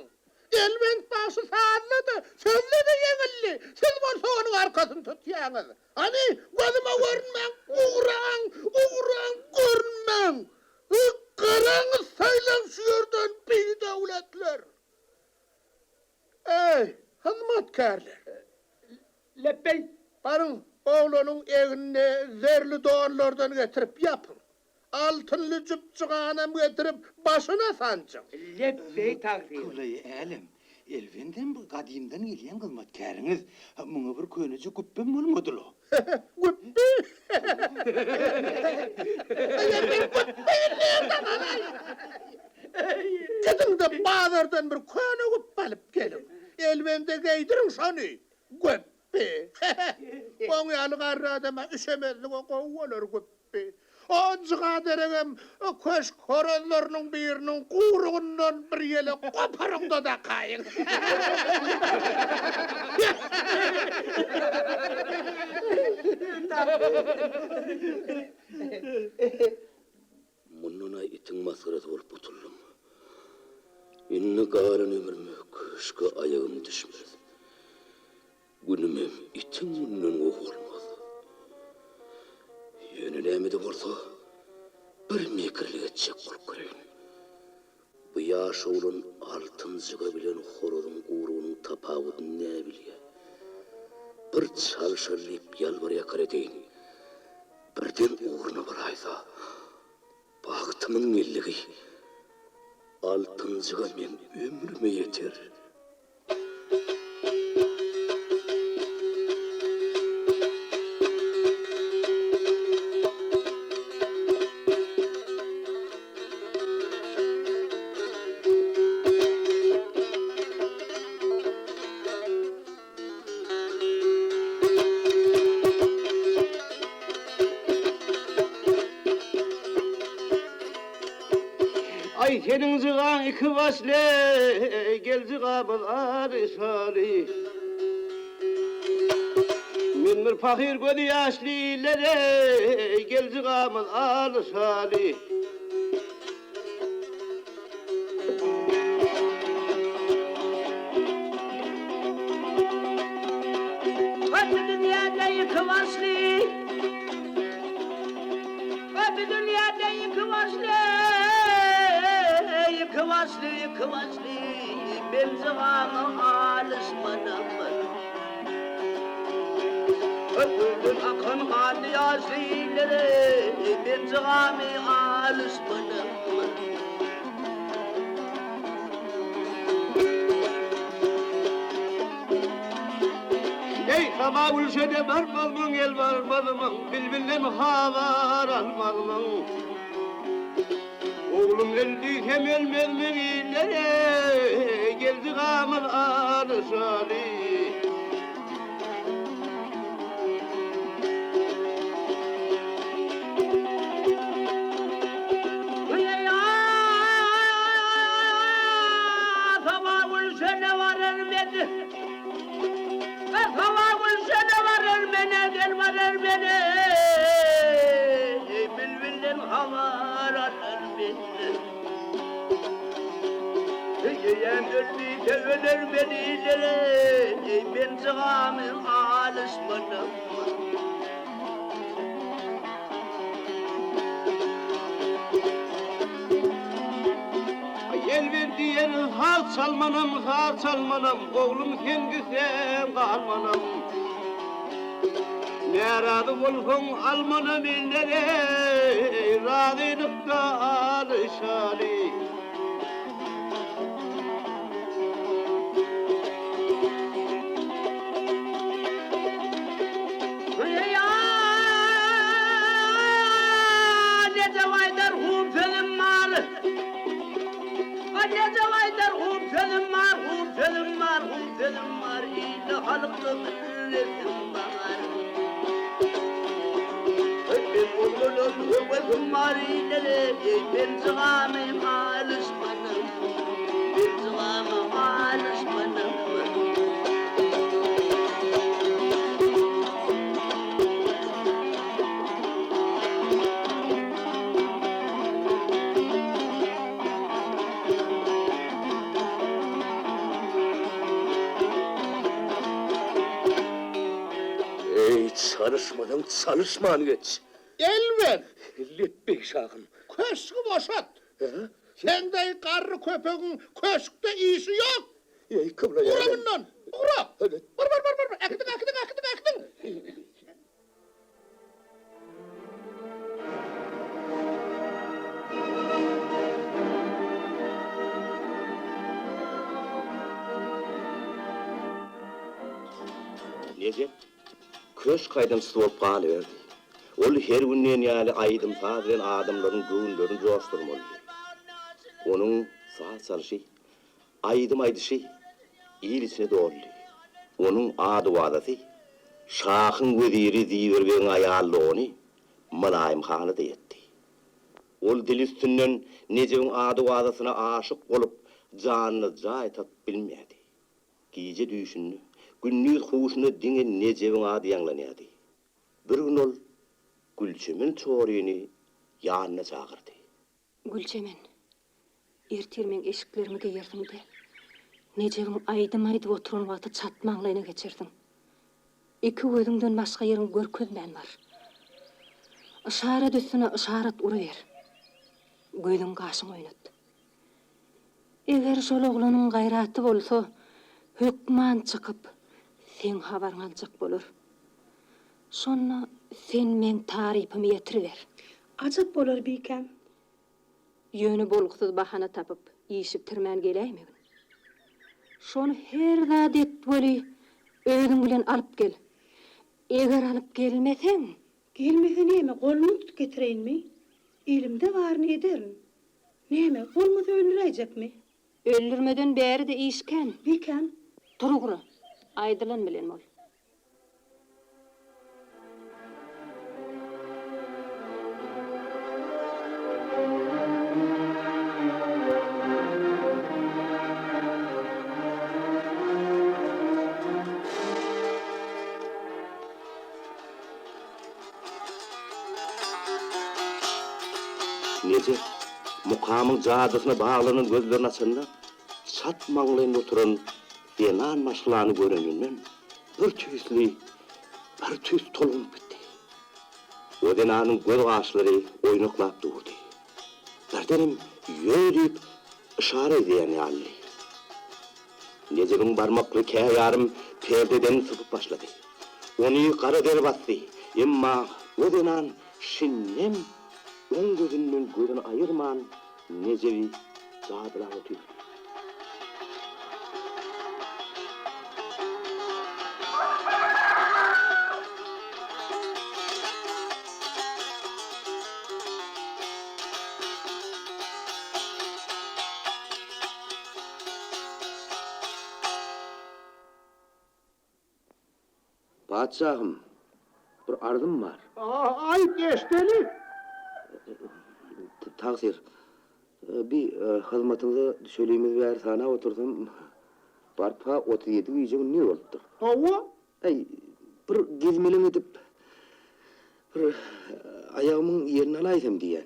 Elbent bagşy sazda-da, sözde-de ýeňildi. Siz bolsa onuň arkasyny tutýaňyz. Hany, gözüme görünmäň, ugraň, ugraň, görünmäň! Garaňyz saýlaň şu ýerden, bidöwletler! Eý, hyzmatkärler! Lepbeý! Baryň, oglanyň egnine zerli donlardan getirip ýapyň. Altynly jüpjüganam getirip, başyna sanjyň. Lepbeý, tagsyr! Kyblaýy älem, Elbendem bu gadymdan gelýän hyzmatkäriňiz. Muňa bir köneje güpbem bolmady-la. Güpbi? Eý, men güpbini nirden alaýyn? Gidiň-de, bazardan bir köne güpbi alyp geliň. Elbende geýdiriň şony. Güpbi! Oň ýaly garry adama üşemezlige gowy bolar güpbi. O jyga deregem köşk horazlarynyň biriniň guýrugyndan bir ýelek goparyň-da dakaýyň. Mundan-a itiň masgarasy bolup gutuldym. Indi galan ömrüme köşge aýagym düşmez. Günümem itiň gününden gowy bolmaz. Ýöne näme-de bolsa, bir. Bir mekirlik etjek bolup göreýin. Bu ýaş oglan altyn jyga bilen horazyň gurugynyň tapawudyny näbilýä? Bir çalşaly diýip ýalbar-ýakar edeýin. Birden ugruna baraýsa, bagtymyň melligi altyn jyga meň ömrüme ýeter. Aý seniň jygaň iki başly, gel jygamyz alyşaly. Men bir pahyr gözi ýaşly illere, gel jygamyz alyşaly. Ötdi dünýäde iki başly, Ötdi dünýäde iki başly, Iki başly, iki başly, Men jygamy alyşmanam. Gözden akan ganly ýaşly illere, Men jygamy alyşmanam. Eý, saba gülşene barmazmyň, el barmazmyň, Bilbilden habar almazmyň? Oglum öldi hem ölmezmiň illere, Geldi gamyz alyşaly. Bilbilden habar alar men. Eýem öldi söweler meni illere, Eý men jygamy alyşmanam. Aý elbet diýen saz çalmanam, saz çalmanam, Oglum sen gitseň galmanam. Närazy bolsaň almanam illere, Razylykda alyşaly. Nejep aýdar hup sözüm bar. Nejep aýdar hup sözüm bar, hup sözüm bar, hup sözüm bar, Ilde halkda milletim bar. Men oglanam höwesim bar illere, Men jygamy alyşmanam, Men jygamy alyşmanam. Eý, çalyşmasaň çalyşman geç. Elbet! Lepbeý, şahym. Köşgi boşat! Seň deý garry köpegiň köşkde işi ýok! Eý, kybla Ugra mundan! Ugra! Bar, bar, bar, bar, äkidiň, äkidiň, äkidiň, äkidiň! Nejep köşk aýdymçysy bolup galyberdi. Ol her gün diýen ýaly aýdym-saz bilen adamlaryň göwünlerini joşdurmalydy. Onuň saz çalşy, aýdym aýdyşy il içine doldy. Onuň ady-owazasy şahyň weziri Ziwer begiň aýal dogany Mylaýym hana-da ýetdi. Ol dil üstünden Nejebiň ady-owazasyna aşyk bolup, janyna jaý tapyp bilmeýärdi. Gije düýşünde, gündiz huşunda diňe Nejebiň ady ýaňlanýardy. Bir gün ol Gülçemen çoryny ýanyna çagyrdy. Gülçemen, ertir meň eşiklerimi geýersiň-de, Nejebiň aýdym aýdyp oturan wagty çat maňlaýyna geçersiň. Iki gözüňden başga ýeriňi görkezmän bar. Yşarat üstüne yşarat uruber. Gözüň-gaşyň oýnat. Eger şol oglanyň gaýraty bolsa, hökman çykyp, seň habaryňy aljak bolar. Şonda sen meň tarypymy ýetiriber. Ajap bolar, bikäm. Ýöne bolgusyz bahana tapyp, işi bitirmän geläýmegin. Şony her zat et weli, özüň bilen alyp gel. Eger alyp gelmeseň. Gelmese näme, golundan tutup getireýinmi? Elimde baryny ederin. Näme, bolmasa öldüräýjekmi? Öldürmeden bäri-de iş kän. Bikäm. Tur ugra, aýdylan bilen bol. Nejep mukamyň jadysyna baglanan gözlerini açanda, çat maňlaýynda oturan zenan maşgalany göreninden bir tüýsli, bir tüýs tolgunyp gitdi. O zenanyň göz-gaşlary oýnaklap durdy. Birdenem ýör diýip yşara edýän ýalydy. Nejebiň barmakly käýarym perdeden sypyp başlady. Ony gara der basdy, emma o zenan şindem oň gözünden gözüni aýyrman Nejebi jadylap otyrdy. Patyşahym, bir arzym bar. Aýt, eşdeli. Tagsyr, bi hyzmatyňyza düşelimiz bäri sanap otursam, baryp-ha 37 gije-gündiz bolupdyr. Hawa. Äý, bir gezmeleň edip, bir aýagymyň ýerini alaýsam diýýän.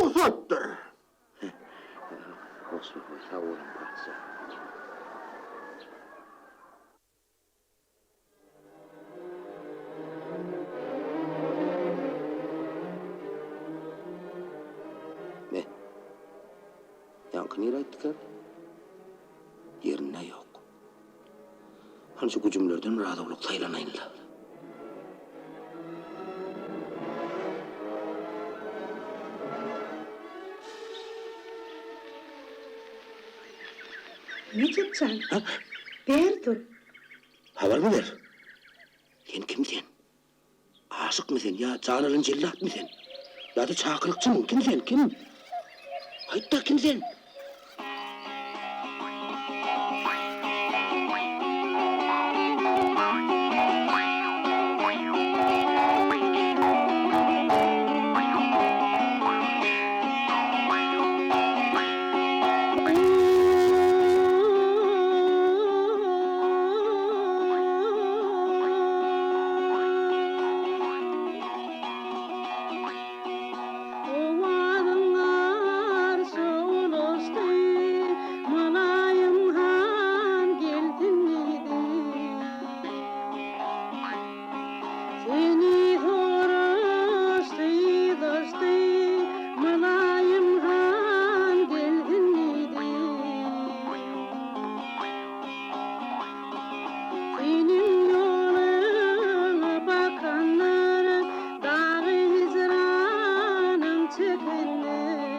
Rugsatdyr. Hoş, sag boluň, patyşa. Me. Ýaňky nirä gitdikä? Ýerinde ýok. Hany şu güjümlerden bir az-owlak saýlanaýyn-la. Nejep jan, bäri dur. Habarymy ber. Sen kim sen? Aşykmy sen ýa jan alan jellatmy sen? Ýa-da çakylykçymyň? Kim sen, kim? Aýt-da, kim sen? Owazyň arşa ulaşdy, Mylaýym han gelsin diýdi. Seni soraşdy, daşdy, Mylaýym han gelsin diýdi. Seniň ýoluňa bakanlar, Dagy hijranyň çekenler.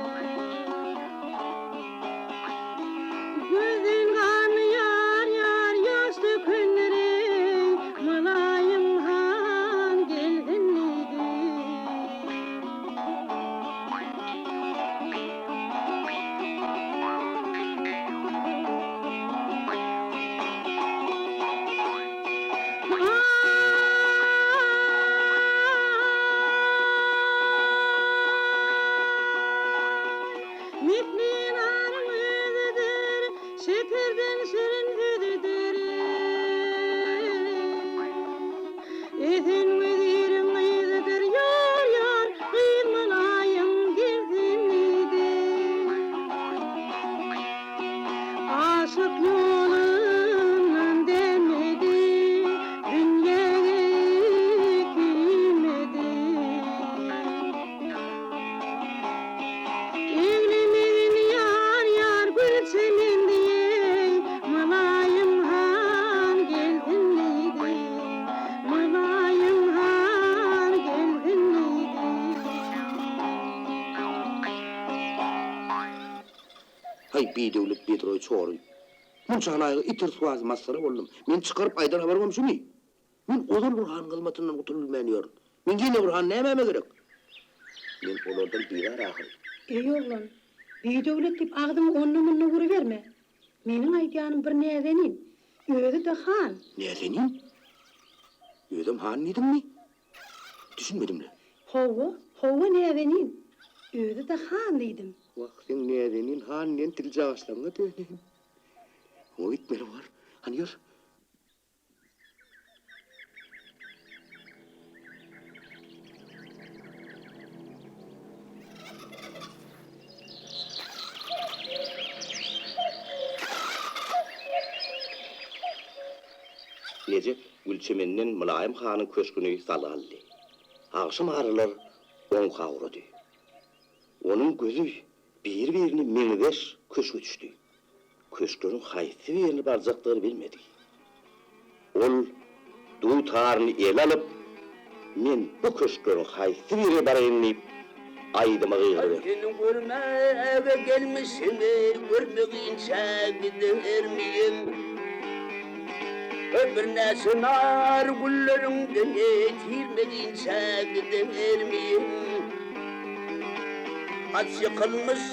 Gözden ganly ýar-ýar ýaş dökenler eý, Mylaýym han gelsin diýdi. Misli naryň özüdir, Şekerden şirin sözüdir. Esen weziriň gyzydyr, Ýar, ýar, gyz mylaýym gelsin diýdi. Aşyk ýolundan dänmedi, Dünýäge kiýmedi. Haý, bidöwlet bedroý çory. Munça halaýyga it ryswasy masgara boldum. Men çykaryp aýdan habarymam şumy? Men ozal bir hanyň hyzmatyndan gutulyp bilmän ýörün. Meň ýene bir han nämäme gerek? Men olardan bizar ahyry. Eý oglan, bidöwlet diýip agzyňy onda-munda uruberme. Meniň aýdýanym bir näzenin. Özi-de han. Näzenin? Özem han diýdiňmi? Düşünmedim-le. Hawa, hawa näzenin. Özi-de han diýdim. Wah, seň näzenin han diýen diljagaşlaryňa döneýin. Oňa gitmeli bor. Hany ýör. Nejep Gülçemenden Mylaýym hanyň köşgüni salgy aldy. Agşam aralar oňka ugrady. Onuň gözi biri-birine meňzeş köşge düşdi. Köşkleriň haýsy birine barjakdygyny bilmedi. Ol dutaryny ele alyp, Men bu köşkleriň haýsy birine baraýyn diýip, aýdyma gygyryberdi. Seni görmäge gelmişim, görmeginçä gidermiýem. Birnäçe nar gülleriňden tirmeginçä gidermiýem. Aç ýykylmyş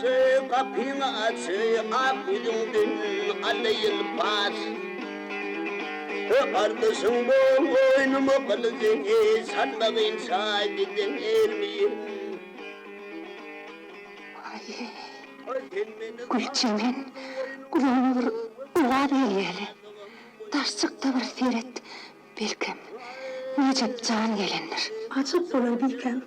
gapyňy aç, ak ýüzüňden alaýyn paç. Gardaşyň boýnuma gylyjy salmagynça gidermiýem. Aý, Gülçemen, gulagyma bir owaz gelýä-le. Daş çyk-da bir seret, Belkem, Nejep jan gelendir. Ajap bolar bikäm.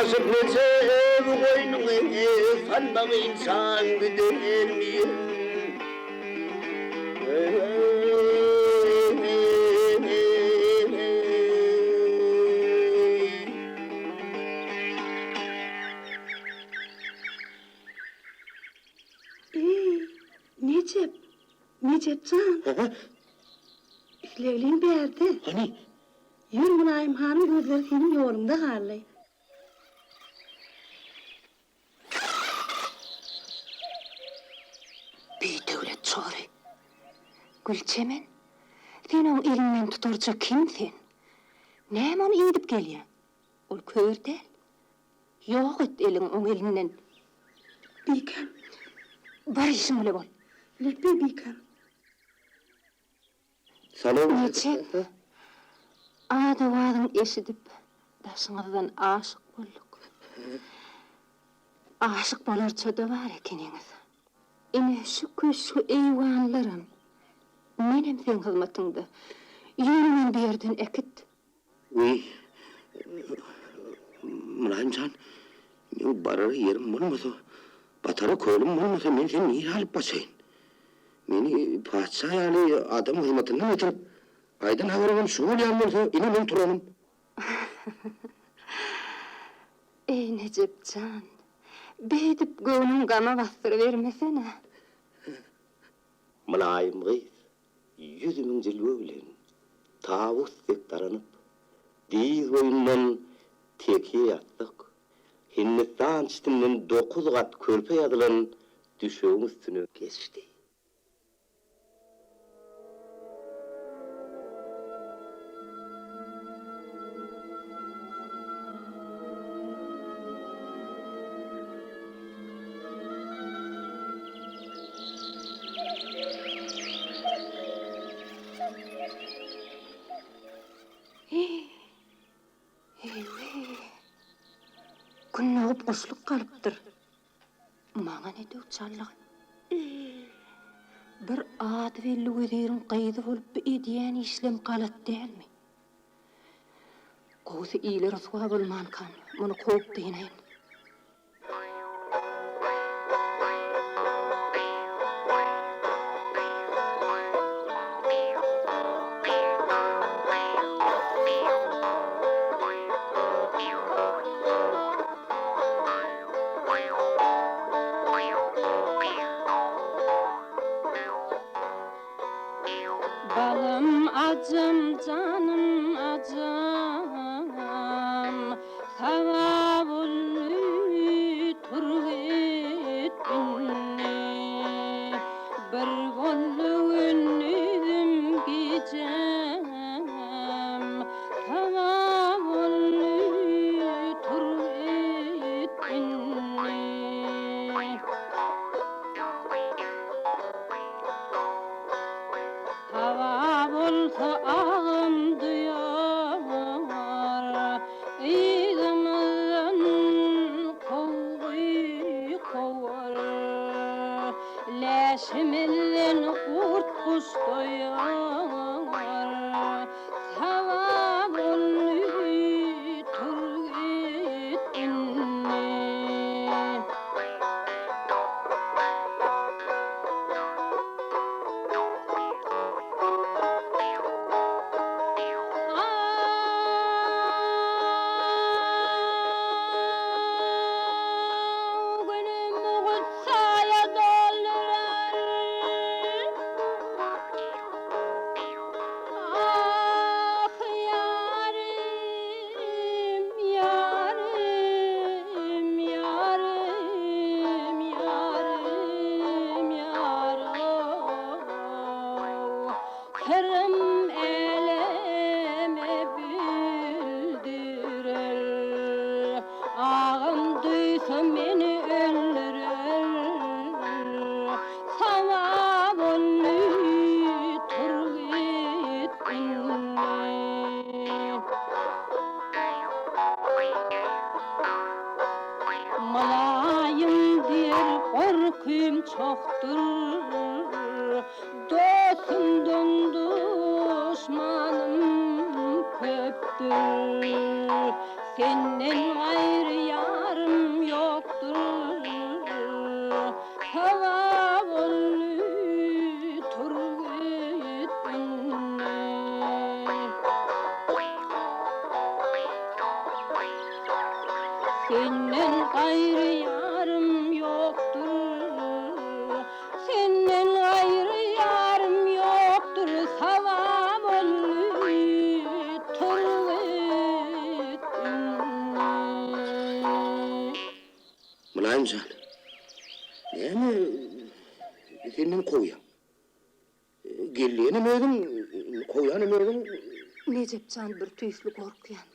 Aşyk Nejep goýnuňy salmagynçaň gidermiýem. Eý, Nejep, Nejep jan. Islegliň bärde. Hany? Ýör, Mylaýym hanyň gözleri seniň ýoluňda galdy. Bidöwlet çory. Gülçemen, sen oň elinden tutarja kim sen? Näme ony idip gelýäň? Ol kör däl. Ýok et eliňi oň elinden. Bikäm. Bar işiň bile bol. Lepbeý bikäm. Salam. Niçik? Ad-owazyň eşidip, daşyňyzdan aşyk bolduk. Aşyk bolarça-da bar ekeniňiz. Ine, şu köşgi-eýwanlaram, menem seň hyzmatyňda. Ýöne meni bu ýerden äkit. Wiý, Mylaýym jan, meň barara ýerim bolmasa, batara kölüm bolmasa, men seni nirä alyp gaçaýyn? Meni patyşa ýaly adam hyzmatyndan getirip, aýdan habaryňam şu bolýan bolsa, ine meň turanym. Eý, Nejep jan, beýdip göwnüň gama basdyrybermesene. Mylaýym gyz Ýüzümiň jilwe bilen tawus dek daranyp, dyz boýundan tekýe ýassyk, Hindistan çitinden dokuz gat körpe ýazylan düşegiň üstüne geçdi. Eý-weý! Gün dogup guşluk galypdyr. Maňa ne döw çaldygy? Bir ady belli weziriň gyzy bolup bu edýän işlem galat dälmi? Gowusy ile ryswa bolmankam, muny kowup dynaýyn. Ajam janym ajam, Saba boldy tur git indi. Bir boldy gündizim gijem, Saba boldy tur git indi. Hawa bolsa agam duýar, Yzymyzdan kowgy kowar. Läşimizden gurt-guş doýar, Saba boldy, tur git indi. Günüm gussaýa doldurar. Ah, ýarym, ýarym, ýarym, ýarym, ýarow. Syrym äleme bildirer. Agam duýsa meni öldürer. Saba boldy, tur git indi. Mylaýym diýer gorkym çohdur, Dostumdan duşmanym köpdür. Senden gaýry ýarym ýokdur, Saba boldy, tur git indi. Senden gaýry ýarym ýokdur, Senden gaýry ýarym ýokdur, Saba boldy, tur git indi. Mylaýym jan, näme senden kowýaň? Gelýänem özüň, kowýanam özüň. Nejep jan bir tüýsli gorkýan.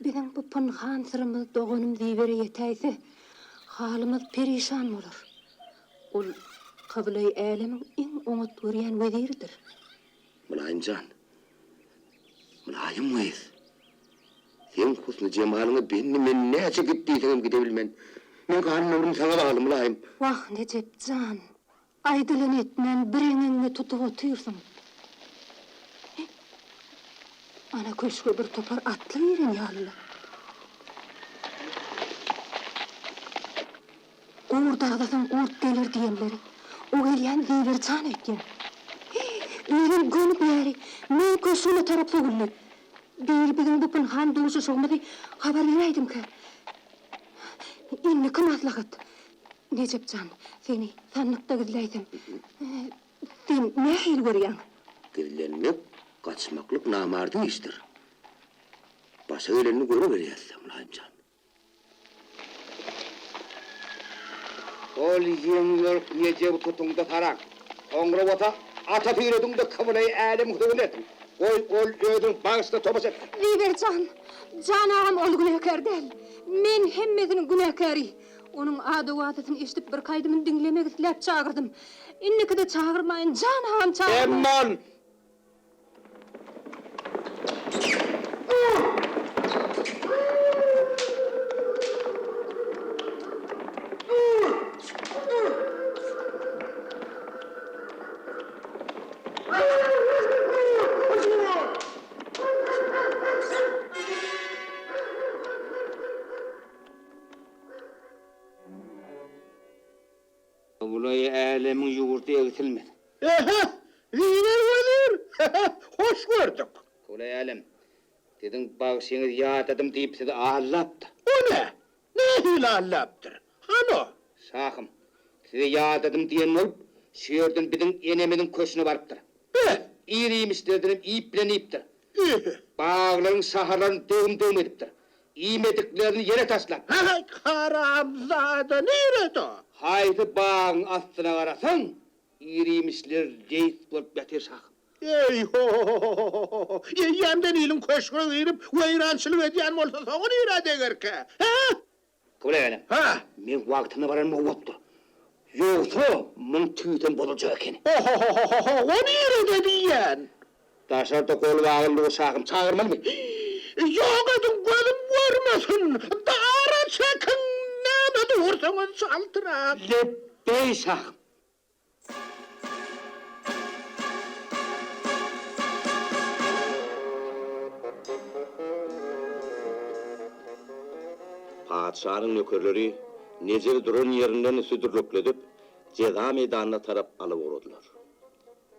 Biziň bu pynhan syrymyz doganym Zibere ýetäýse, halymyz perişan bolar. Ol Kyblaýy älemiň iň oňat görýän weziridir. Mylaýym jan, mylaýym gyz, seň husny jemalyňa bendi men näçe git diýseňem gidebilmen. Men ganym-ömrüm saňa bagly, mylaýym. Wah, Nejep jan, Aýdylany etmän bir eňegiňe tutup otyrsyň. He, ana köşge bir topar atly giren ýaly-la. Gurt agzasaň gurt geler diýenleri, o gelýän Ziwer jan öýtýän. He, özem göni bäri, meň köşgüme tarap sowuldy. Biri biziň bu pynhan duşuşygymyzy habar beräýdimkä? Indiki maslahat, Nejep jan, seni sandykda gizläýsem, sen nähili görýäň? Gizlenmek, gaçmaklyk namardyň işidir. Başa gelenini görüberýäs-dä, Mylaýym jan. Ol ýeňňörk Nejebi tutuň-da saraň. Soňra bolsa ata süýrediň-de kyblaýy älemiň huzuruna eltiň. Goý, ol özüniň bagşyna tomaşa etsin. Ziwer jan, jan agam ol günäkär däl. Men hemmesiniň günäkäri. Onuň ady-owazasyny eşidip birki aýdymyny diňlemek isläp çagyrdym. Indikide çagyrmaýyn, jan agam çagyrmaýyn. Emmal! Gulaýy älemiň ýurdy egsilmez. Ehe, Ziwer wezir, hoş gördük. Gulaýy älem, siziň bagşyňyz ýadadym diýip sizi aldapdyr. O nä? Nähili aldapdyr? Hany o? Şahym, size ýadadym diýen bolup, şu ýerden biziň enemiziň köşüne barypdyr. Be! Ir-iýmişlerdenem iýip bilen iýipdir. Baglaryň şahalaryny döwüm-döwüm edipdir. Iýmediklerini ýere taşlap. Haý, haramzada, nirede o? Haýsy bagyň astyna garasaň, ir-iýmişler leýs bolup ýatyr, şahym. Eý-ho-ho-ho-ho-ho! Eýýämden iliň köşgüne girip, weýrançylyk edýän bolsa, soňy nirä degerkä? Hä? Gülälem. Hä? Meň wagtynda baranym gowy bolupdyr. Ýogsa, muň tüýsem bozuljak ekeni. Ohohohoho, o nirede diýýän? Daşarda gol baglylygy şahym, çagyrmalymy? Ýok ediň, gözüm görmesin! Dara çekiň, näme dursuňyz çaltrak? Lepbeý, şahym! Patyşanyň nökerleri Nejegi duran ýerinden südürlekledip, jeza meýdanyna tarap alyp ugradylar.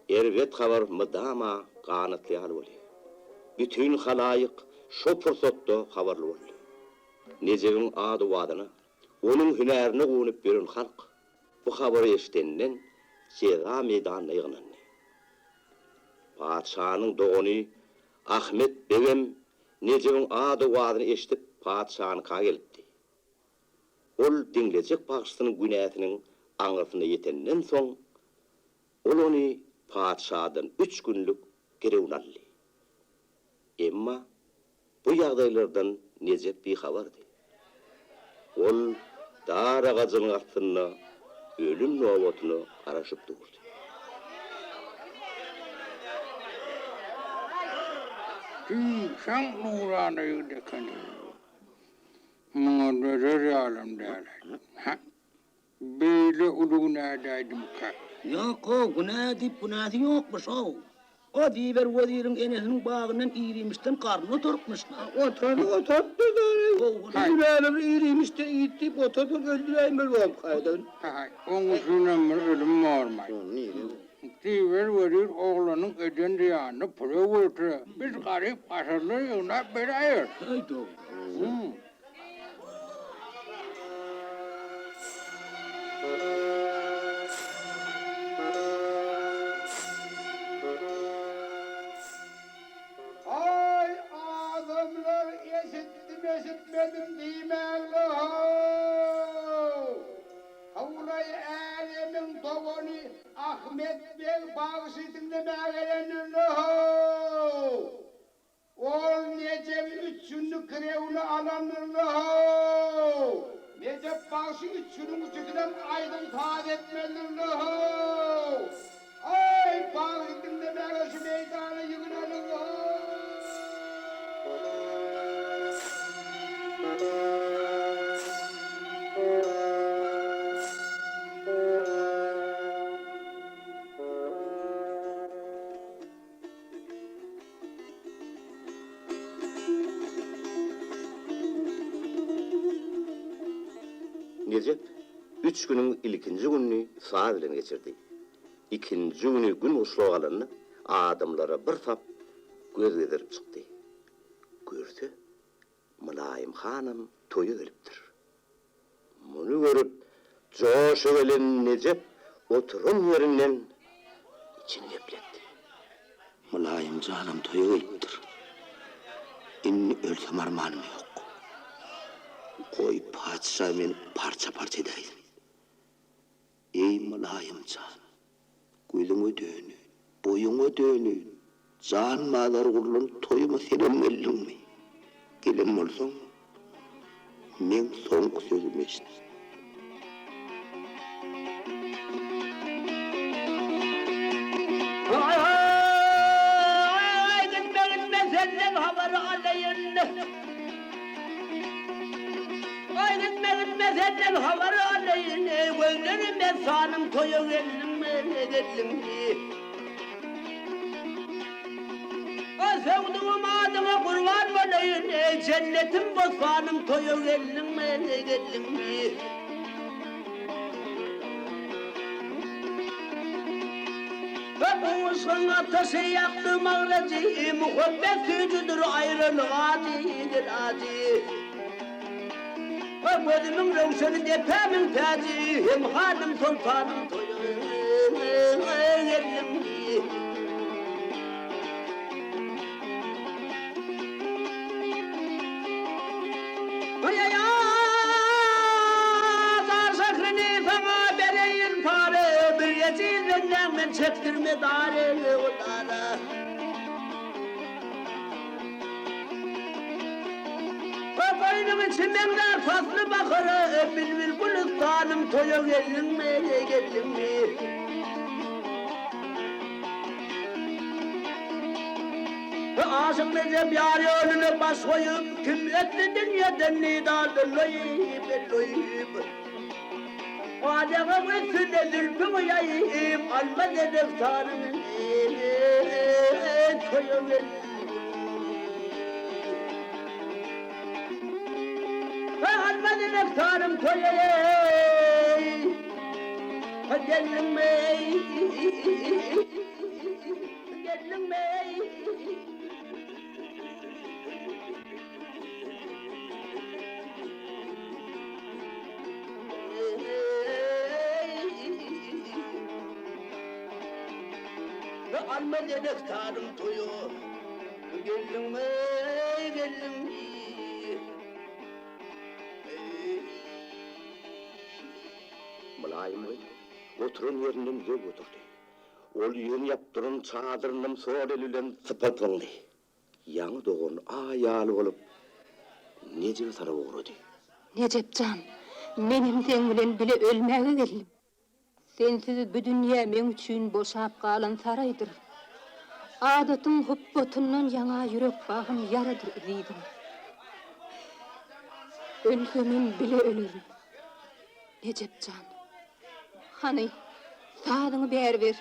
Erbet habar mydama ganatly ýaly bolýar. Bütin halaýyk şo pursatda habarly boldy. Nejegiň ady-owazyna, onuň hünärine guwanyp ýören halk Bu habary eşidenden jeza meýdanyna ýygnandy. Patyşanyň dogany Ahmet begem Nejebiň ady-owazyny eşidip patyşanyňka gelipdi. Ol diňlejek bagşysynyň günäsiniň aňyrsyna ýetenden soň, ol ony patyşadan üç günlük girewine aldy. Emma Bu ýagdaýlardan Nejep bihabardy. Ol dar agajynyň astynda ölüm nobatyna garaşyp durdy. Diýseň nurana ýigit ekeni. Muňa dözer ýalam däl-aý. Hä? Beýle uly günä edäýdimkä? Ýok-ow, günä diýip günäsi ýokmuş-ow. O Ziber weziriň enesiniň bagyndan ir-iýmişden garny otarypmyş-la. Otardy, otarypdyr-da. Günäleri ir-iýmişden iýdi diýip otardyň öldüräýmeli bolupkaýdan. Haý, oň üçinem bir ölüm bormaý. Ziber wezir oglanyň eden zyýanyny pula öwürse, biz garyp-gasarlar ýygnap beräýeris. Haý, dogry. Aý, adamlar, eşitdim-eşitmedim diýmäňle-how! Howlaý älemiň dogany Ahmet beg bagşy diňlemäge gelendir-le-how! Ol Nejebi üç günlük girewine alandyr-la-how! Nejep bagşy üç günüň üçüsinem aýdym-saz etmelidir-la-how! Aý, bagşy diňlemäge şu meýdana ýygnalyň-how! Nejep üç günüň ilkinji gününi saz bilen geçirdi. Ikinji güni gün guşluga galanda adamlara bir sap göz gezdirip çykdy. Görse, Mylaýym hanam toýa gelipdir. Muny görüp, joşa gelen Nejep oturan ýerinden içini gepletdi. Mylaýym janam toýa gelipdir. Indi ölsem armanym ýok. Goý, patyşa meni parça-parça edäýsin. Eý, Mylaýym jan, gözüňe döneýin, boýuňa döneýin, jan bazar gurlan toýuma senem geldiňmi? Gelen bolsaň, meň soňky sözümi eşit. Aý, gitme, gitme, senden habar alaýyn. Aý, gitme, gitme, senden habar alaýyn. Gözlerim messanym toýa geldiňmi, geldiňmi? Aý, söwdügim adyňa gurban bolaýyn. Jennetim bossanym toýa geldiňmi, geldiňmi? Bu yşgyň ataşy ýakdy magrajy, Muhabbet süýjüdir aýralyk ajy, dil ajy. Gözümiň röwşeni depämiň täji, Hem hanym soltanym toýa geldim. çekdirme dara dara. Goýnuň içi meňzär pasly bahara, Bilbil gülüstanym toýa geldiňmi, geldiňmi? Aşyk Nejep ýar ýoluna baş goýup, Kim ötdi dünýeden didardan doýup, doýup. Gajagyň üstünde zülpüňi ýaýyp, Almaz edek taryny toýa geldim. Almaz edek tarym toýa geldiňmi? Geldiňmi? Almaz edek tarym toýa geldiňmi, geldiňmi? Mylaýym gyz oturan ýerinden zöwwe oturdy. Ol ýüzüni ýapdyran çadyrynam sol eli bilen sypalpyňdy. Ýaňy dogan aý ýaly bolup, Nejebe tarap ugrady. Nejep jan, menem seň bilen bile ölmäge geldim. Sensiz bu dünýe meň üçin boşap galan saraýdyr. Adatyň hupbatyndan ýaňa ýürek bagym ýaradyr ezizim. Ölsemem bile ölerin. Nejep jan, hany, sazyňy bäri ber.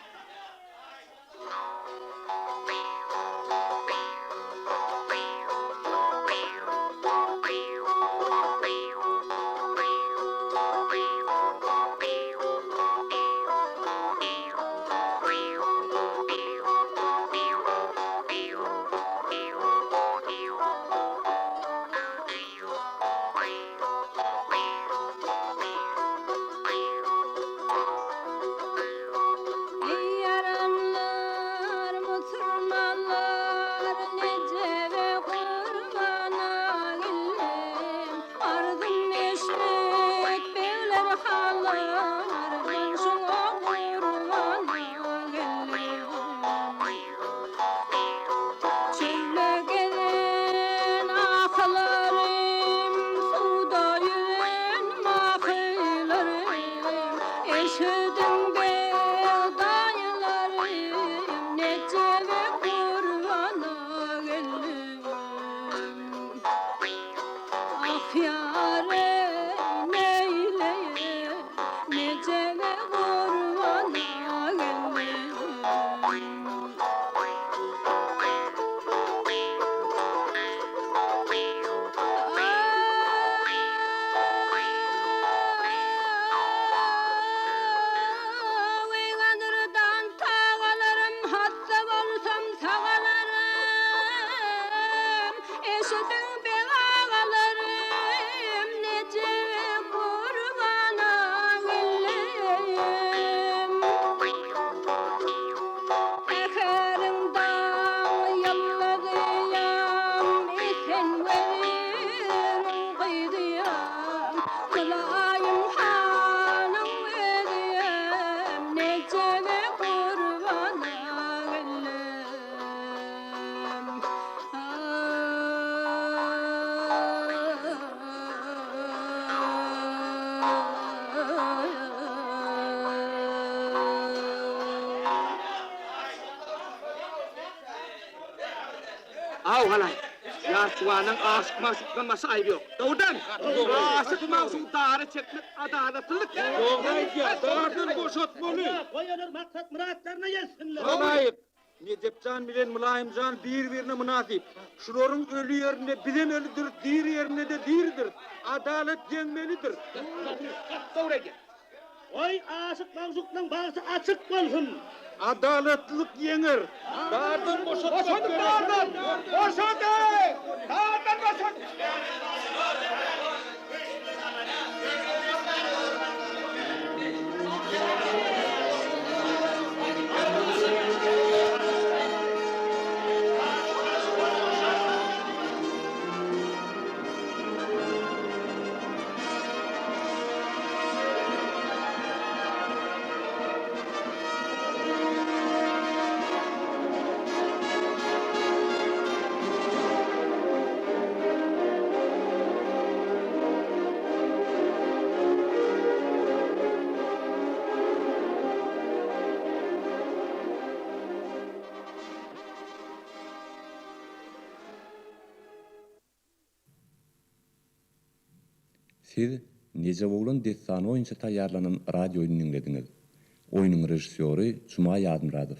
Eý ýaranlar, musulmanlar, Nejebe gurbana geldim. Arzym eşret, begler, hanlar, Men şoňa gurbana geldim. Çölde gezen ahylarym, Suwda ýüzen mahylarym, Eşidiň beg daýylarym, Nejebe gurbana geldim. Ah ýar-eý, neýleýin, Nejebe gurbana geldim. Awy gadyrdan tagalarym, Hassa bolsam sagalarym, Eşidiň beg agalarym, Nejebe gurbana geldim. Säheriň daň ýyldyzyýam, Esen weziriň gyzyýam, Mylaýym hanyň özüýem, Nejebe gurbana geldim. Aw halaýyk, ýaş juwanyň aşyk-magşukdan başga aýby ýok. Dogrudan, aşyk-magşugy dara çekmek adalatsyzlyk. Dogry aýdýar, dardan boşatmaly. Goý olar maksat-myratlaryna ýetsinler. Halaýyk, Nejep jan bilen Mylaýym jan bir-birine mynasyp. Şularyň öli ýerinde bizem ölüdiris, diri ýerinde-de diridiris. Adalat ýeňmelidir. Dogry aýdýar. Goý, aşyk-magşuklaň bagty açyk bolsun! Adalatlylyk ýeňer! Dardan boşatmak Boşadyň gerek! dardan! Boşadyň! Dardan boşadyň! Siz Nejeboglan dessany boýunça taýýarlanan radio oýnuny diňlediňiz. Oýnuň režissýory Juma Ýazmyradow.